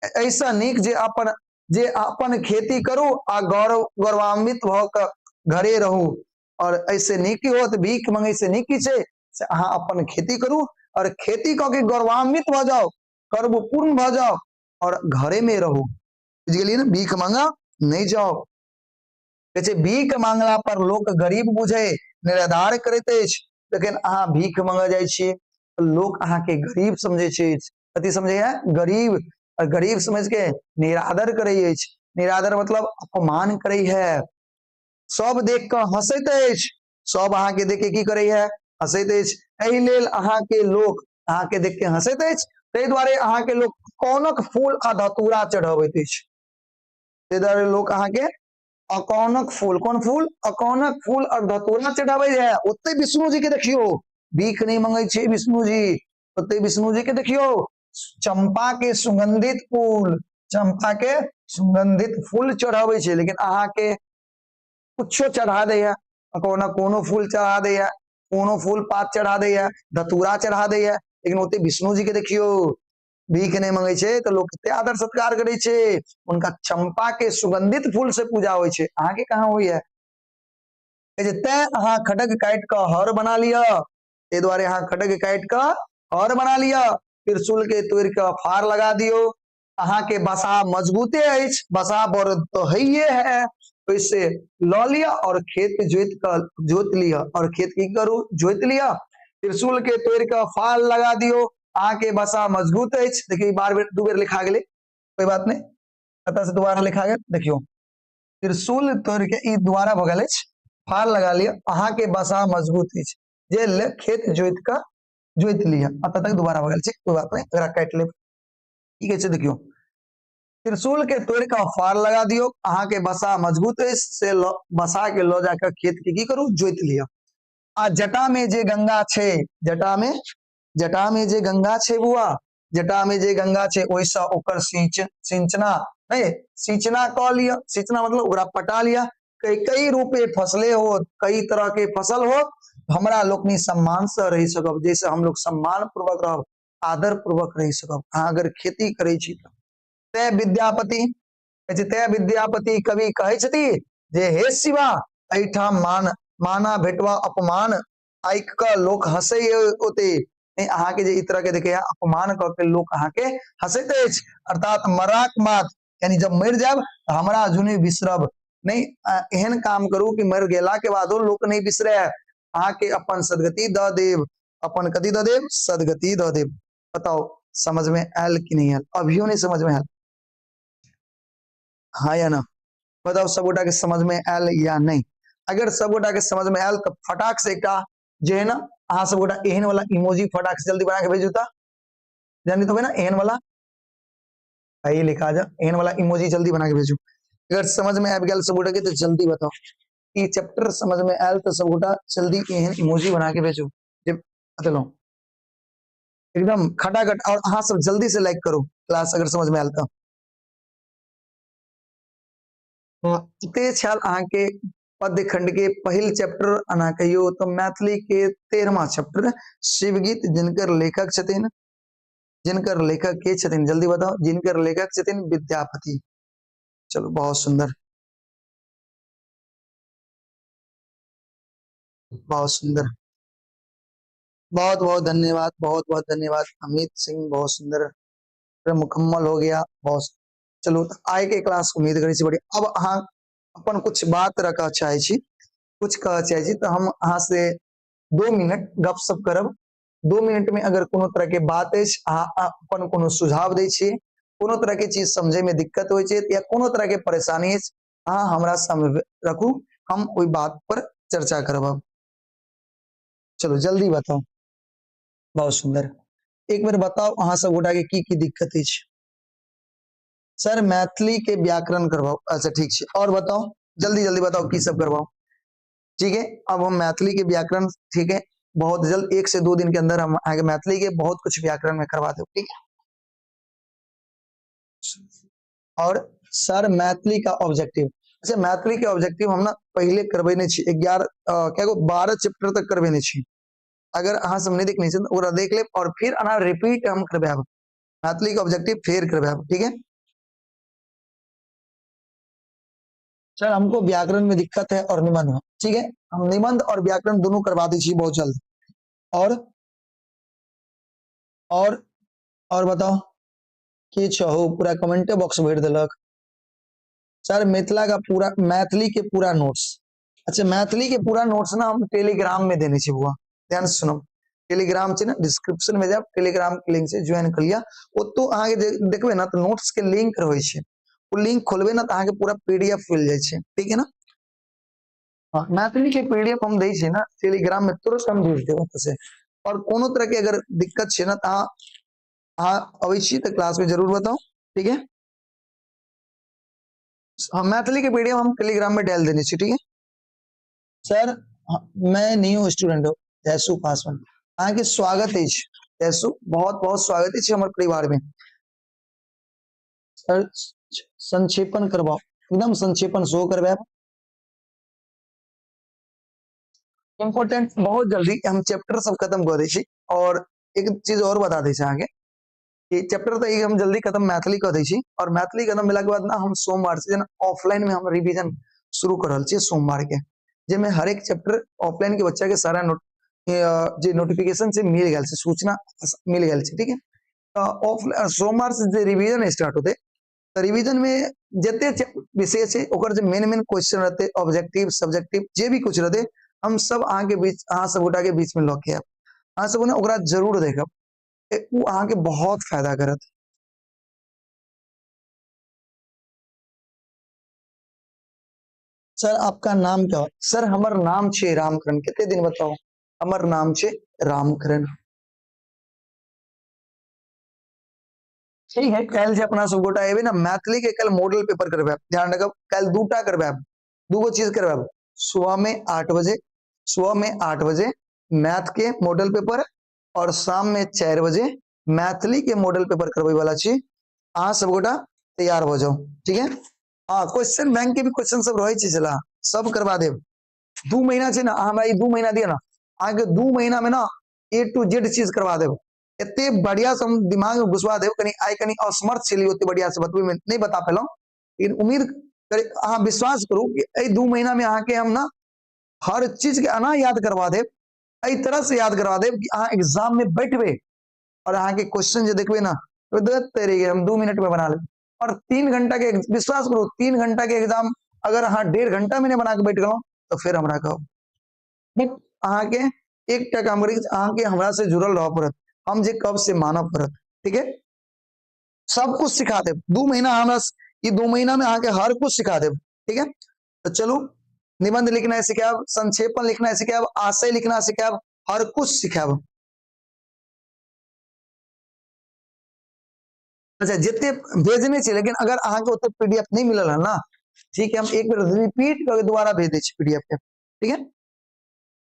एहिसँ नीक जे अपन खेती करू आ गौरव गौरवान्वित भऽ कऽ घरे रहू। और एहिसँ नीक की होत, भीख मंगै से नीक की छै से अहाँ अपन खेती करू और खेती कऽ के गौरवान्वित भऽ जाउ, गर्वपूर्ण भऽ जाउ और घरे में रहू। बुझि गेलियै ने? भीख मंगा नहि जाउ। कहै छै भीख मांगला पर लोक गरीब बुझे निराधार करैत अछि, लेकिन अहाँ भीख मंगऽ जाइ छियै तऽ लोक अहाँके गरीब समझै छै। कथी समझै है? गरीब। और गरीब समझ के निरादर करै अछि, निरादर मतलब अपमान करै है। सब देख कऽ हंसैत अछि, सब अहाँके देख के की करै है, हंसैत अछि। एहि लेल अहाँके लोक अहाँके देख के हंसैत अछि, ताहि दुआरे अहाँके लोक कौनक फूल आ धतूरा चढ़बैत अछि। ताहि दुआरे लोक अहाँके अकौनक फूल, कोन फूल, अकौनक फूल और धतूरा चढ़ाबै है। ओते विष्णु जी के देखियो भीख नहीं मंगै छै विष्णु जी, ओते विष्णु जी के देखियो चंपा के सुगंधित फूल, चंपा के सुगंधित फूल चढ़ाबै छै, लेकिन अहाँ के कुछो चढ़ा दैया, कोनो कोनो फूल चढ़ा दैया, कोनो फूल पात चढ़ा दैया, धतूरा चढ़ा दैया, लेकिन ओते विष्णु जी के देखियो भीख नहीं मंगे छै तो लोग कते आदर सत्कार करे छै, उनका चंपा के सुगंधित फूल से पूजा होइ छै। अहाँ के कहाँ होइया? कहै छै तैं अहाँ खडग काटि कऽ हर बना लिअ, ताहि दुआरे अहाँ खडग काटि कऽ हर बना लिअ, त्रिशूल के तोड़ि कऽ फार लगा दियौ। अहाँ के बसा मजबूते अछि, बसा बरद तऽ हइये है, ओहिसे लऽ लिअ और खेत जोति कऽ जोति लिअ, और खेत की करू जोति लिअ, त्रिशूल के तोड़ि कऽ फाल लगा दियौ। अहाँ के बसा मजबूत अछि, देखियौ बार बेर दू बेर लिखा गेलै, कोई बात नहीं, कतऽ से दोबारा लिखा गेल, देखियौ त्रिशूल तोड़ि के ई दोबारा भऽ गेल अछि, फाल लगा लिअ, अहाँ के बसा मजबूत अछि, जे ले खेत जोति कऽ जोति लिअ, एतऽ तक दोबारा भऽ गेल छै, कोई बात नहीं, एकरा काटि लेब। की कहै छै देखियौ, त्रिशूल के तोड़ि कऽ फार लगा दियौ, अहाँ के बसा मजबूत अछि, से बसा के लऽ जाकऽ खेत के की करू जोति लिअ। आ जटा में जे गंगा छै, जटा में, जटा में जे गंगा छै बुआ, जटा में जे गंगा छै ओहिसँ ओकर सिंचना नहीं, सिंचना कऽ लिअ, सिंचना मतलब ओकरा पटा लिअ। कई कई रूपे फसले होत, कई तरह के फसल होत, हमरा लोकनि सम्मान से रहि सकब, जैसे हम लोग सम्मान पूर्वक रहब, आदर पूर्वक रहि सकब। अहाँ अगर खेती करै छी तऽ तैं विद्यापति कहै छै, तैं विद्यापति कवि कहै छथि जे हे शिवा, एहिठाम माना भेटवा अपमान आइक कऽ लोक हंसै ओते नहीं, अहाँके जे ई तरह के देखैया अपमान कऽ के लोक अहाँके हंसैत अछि, अर्थात मराक मात, यानी जब मरि जायब तऽ हमरा जुनि बिसरब नहीं, एहन काम करू कि मरि गेला के बादो लोक नहीं बिसरे, अहाँके अपन सदगति दऽ देब, अपन कथी दऽ देब, सदगति दऽ देब। बताउ समझ में आयल कि नहीं आयल? अभियो नहीं समझ में आयल, हाँ या ना? बताउ सब गोटा के समझ में आयल या नहीं? अगर सब गोटा के समझ में आयल तो फटाक से एकटा जे है ना, अहाँ सब गोटा एहन वाला इमोजी फटाक से जल्दी बना के भेजू ता, जानी तो ना एहन वाला, आइए लिखा जा, एहन वाला इमोजी जल्दी बना के भेजू। अगर समझ में आबि गेल सब गोटा के तो जल्दी बताओ, ई चैप्टर समझ में आयल तो सब गोटा जल्दी एहन इमोजी बना के भेजू जे बतलहुँ एकदम खटाखट। और अहाँ सब जल्दी से लाइक करू क्लास अगर समझ में आयल तो। इते छल अहाँके पद्य खंड के पहिल चैप्टर, अना कहियो तो मैथिली के 13वां चैप्टर शिवगीत, जिनकर लेखक छथिन, जिनकर लेखक के छथिन जल्दी बताओ, जिनकर लेखक छथिन विद्यापति। चलो बहुत सुंदर, बहुत सुंदर, बहुत बहुत धन्यवाद, बहुत बहुत धन्यवाद अमित सिंह, बहुत सुंदर मुकम्मल हो गया, बहुत। चलो आइ के क्लास उम्मीद करै छी बढ़िया। अब अहाँ अपन कुछ बात रखऽ चाहै छी, कुछ कहऽ चाहै छी, तऽ हम अहाँ से 2 मिनट गपशप करब। 2 मिनट में अगर कोनो तरह के बात अछि, अहाँ अपन कोनो सुझाव दै छी, कोनो तरह के चीज समझे में दिक्कत होइ छै या कोनो तरह के परेशानी अछि, अहाँ हमरा सामने रखू, हम ओहि बात पर चर्चा करब। अब चलो जल्दी बताउ, बहुत सुंदर, एक बेर बताउ अहाँ सब गोटा के की की दिक्कत अछि। सर मैथिली के व्याकरण करवाओ, अच्छा ठीक है, और बताओ जल्दी जल्दी बताओ की सब करवाओ। ठीक है, अब हम मैथिली के व्याकरण, ठीक है, बहुत जल्द 1 से 2 दिन के अंदर हम आगे मैथिली के बहुत कुछ व्याकरण में करवा दो। ठीक है, और सर मैथिली का ऑब्जेक्टिव, अच्छा मैथिली के ऑब्जेक्टिव हम ना पहले करबेने छी, ग्यारह, क्या गो 12 चैप्टर तक करबेने छी। अगर अहाँ सब नहीं देखने छी तो ओकरा देख लेब और फिर अना रिपीट हम करबाएब, मैथिली के ऑब्जेक्टिव फिर करबाएब। ठीक है सर, हमको व्याकरण में दिक्कत है और निबंध में, ठीक है, हम निबंध और व्याकरण दोनों करवा दी छी बहुत जल्द। और बताओ की छहो, पूरा कमेंटे बॉक्स भर देलक। सर मिथिला का पूरा, मैथिली के पूरा नोट्स, अच्छा मैथिली के पूरा नोट्स ना हम टेलीग्राम में देने छी बुआ, ध्यान से सुनो, टेलीग्राम छै ना, डिस्क्रिप्शन में जाब, टेलीग्राम के लिंक से ज्वाइन कर लिया, ओतो अहाँ के देखबे ना तो नोट्स के लिंक रहै छै, ओ लिंक खोलबे ना तो अहाँ के पूरा पीडीएफ मिल जाय छै। ठीक है ना, हाँ, मैथिली के पीडीएफ हम दै छी ना टेलीग्राम में, तुरंत हम भेज देब ओतऽ से। और कोनो तरह के अगर दिक्कत छै ना तो अहाँ अबै छी तो क्लास में जरूर बताओ। ठीक है, हाँ, मैथिली के पीडीएफ हम टेलीग्राम में डाल देने छी। ठीक है सर, हाँ, मैं न्यू स्टूडेंट हूँ, जयसु पासवान, अहाँ के स्वागत अछि, तैसु बहुत बहुत स्वागत अछि हमर परिवार में। सर संक्षेपण करवाओ, एकदम संक्षेपण शो करवाएब। इम्पोर्टेंट बहुत जल्दी हम चैप्टर सब खत्म कर दै छी। और एक चीज और बता दै छी अहाँके कि चैप्टर तऽ ई हम जल्दी खत्म मैथिली कऽ दै छी, और मैथिली खत्म भेलाके बाद ना हम सोमवार से जेना ऑफलाइन में हम रिवीजन शुरू कर रहल छियै सोमवार के, जाहिमे हरेक चैप्टर ऑफलाइन के बच्चा के सारा नोट जे नोटिफिकेशन छै मिल गेल छै, सूचना मिल गेल छै, ठीक है। तऽ ऑफ सोमवार से जे रिवीजन स्टार्ट होते तऽ रिवीजन में जते विषय छै ओकर जे मेन मेन क्वेश्चन रहते, ऑब्जेक्टिव सब्जेक्टिव जे भी कुछ रहते, हम सब अहाँके बीच, अहाँ सब गोटा के बीच में लऽ के आयब। अहाँ सब ने ओकरा जरूर देखब, ओ अहाँके बहुत फायदा करत। सर आपका नाम क्या है? सर हमर नाम छे रामकरण। कते दिन बताओ, हमर नाम छे रामकरण। ठीक है, काल्हि जे अपना सब गोटा एबे ना मैथिली के कल मॉडल पेपर करबे, ध्यान रखब कल दूटा करबे, दूगो चीज करबे। सुबह में 8 बजे, सुबह में 8 बजे मैथ के मॉडल पेपर और शाम में 4 बजे मैथिली के मॉडल पेपर करबे वाला छी। अहाँ सब गोटा तैयार हो जाओ, ठीक है। हाँ, क्वेश्चन बैंक के भी क्वेश्चन सब रहे छै छला, सब करवा देब। 2 महीना छै ना, अहाँ हमरा ई 2 महीना दिअ ना, अहाँके 2 महीना में ना ए टू जेड चीज करवा देब। एते बढ़िया से हम दिमाग में घुसवा देब। कनी आइ कनी असमर्थ छलियै, ओते बढ़िया से बतबै में नहीं बता पेलहुँ, लेकिन उम्मीद करे अहाँ विश्वास करू कि एहि 2 महीना में अहाँके हम ना हर चीज के एना याद करवा देब, एहि तरह से याद करवा देब कि अहाँ एग्जाम में बैठबे और अहाँके क्वेश्चन जे देखबे ना, तेरे हम 2 मिनट में बना लेब। और 3 घंटा के विश्वास करू, 3 घंटा के एग्जाम अगर अहाँ 1.5 घंटा में नहीं बना के बैठ गेलहुँ तो फिर हमरा कहू। बट अहाँके एकटा काम करै, अहाँके हमरा से जुड़ल रह पड़त, हम जे कब से मानऽ पड़त, ठीक है। सब कुछ सिखा देब 2 महीना, हमरा ई 2 महीना में अहाँके हर कुछ सिखा देब, ठीक है। तो चलू, निबंध लिखना सिखायब, संक्षेपण लिखना सिखायब, आशय लिखना सिखायब, हर कुछ सिखायब। अच्छा, जते भेजने छी, लेकिन अगर अहाँके ओते पीडीएफ नहीं मिलल है ना, ठीक है, हम एक बेर रिपीट करके दोबारा भेज दै छी पीडीएफ के, ठीक है।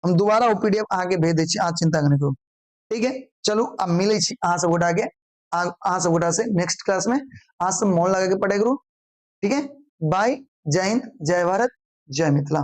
हम दोबारा ओ पीडीएफ अहाँके भेज दै छी, अहाँ चिंता नहि करू, ठीक है। चलू, अब मिलै छी अहाँ सब गोटा के, अहाँ सब गोटा से नेक्स्ट क्लास में। अहाँ सब मोन लगा के पढ़ाई करू, ठीक है। बाय, जय हिंद, जय भारत, जय मिथिला।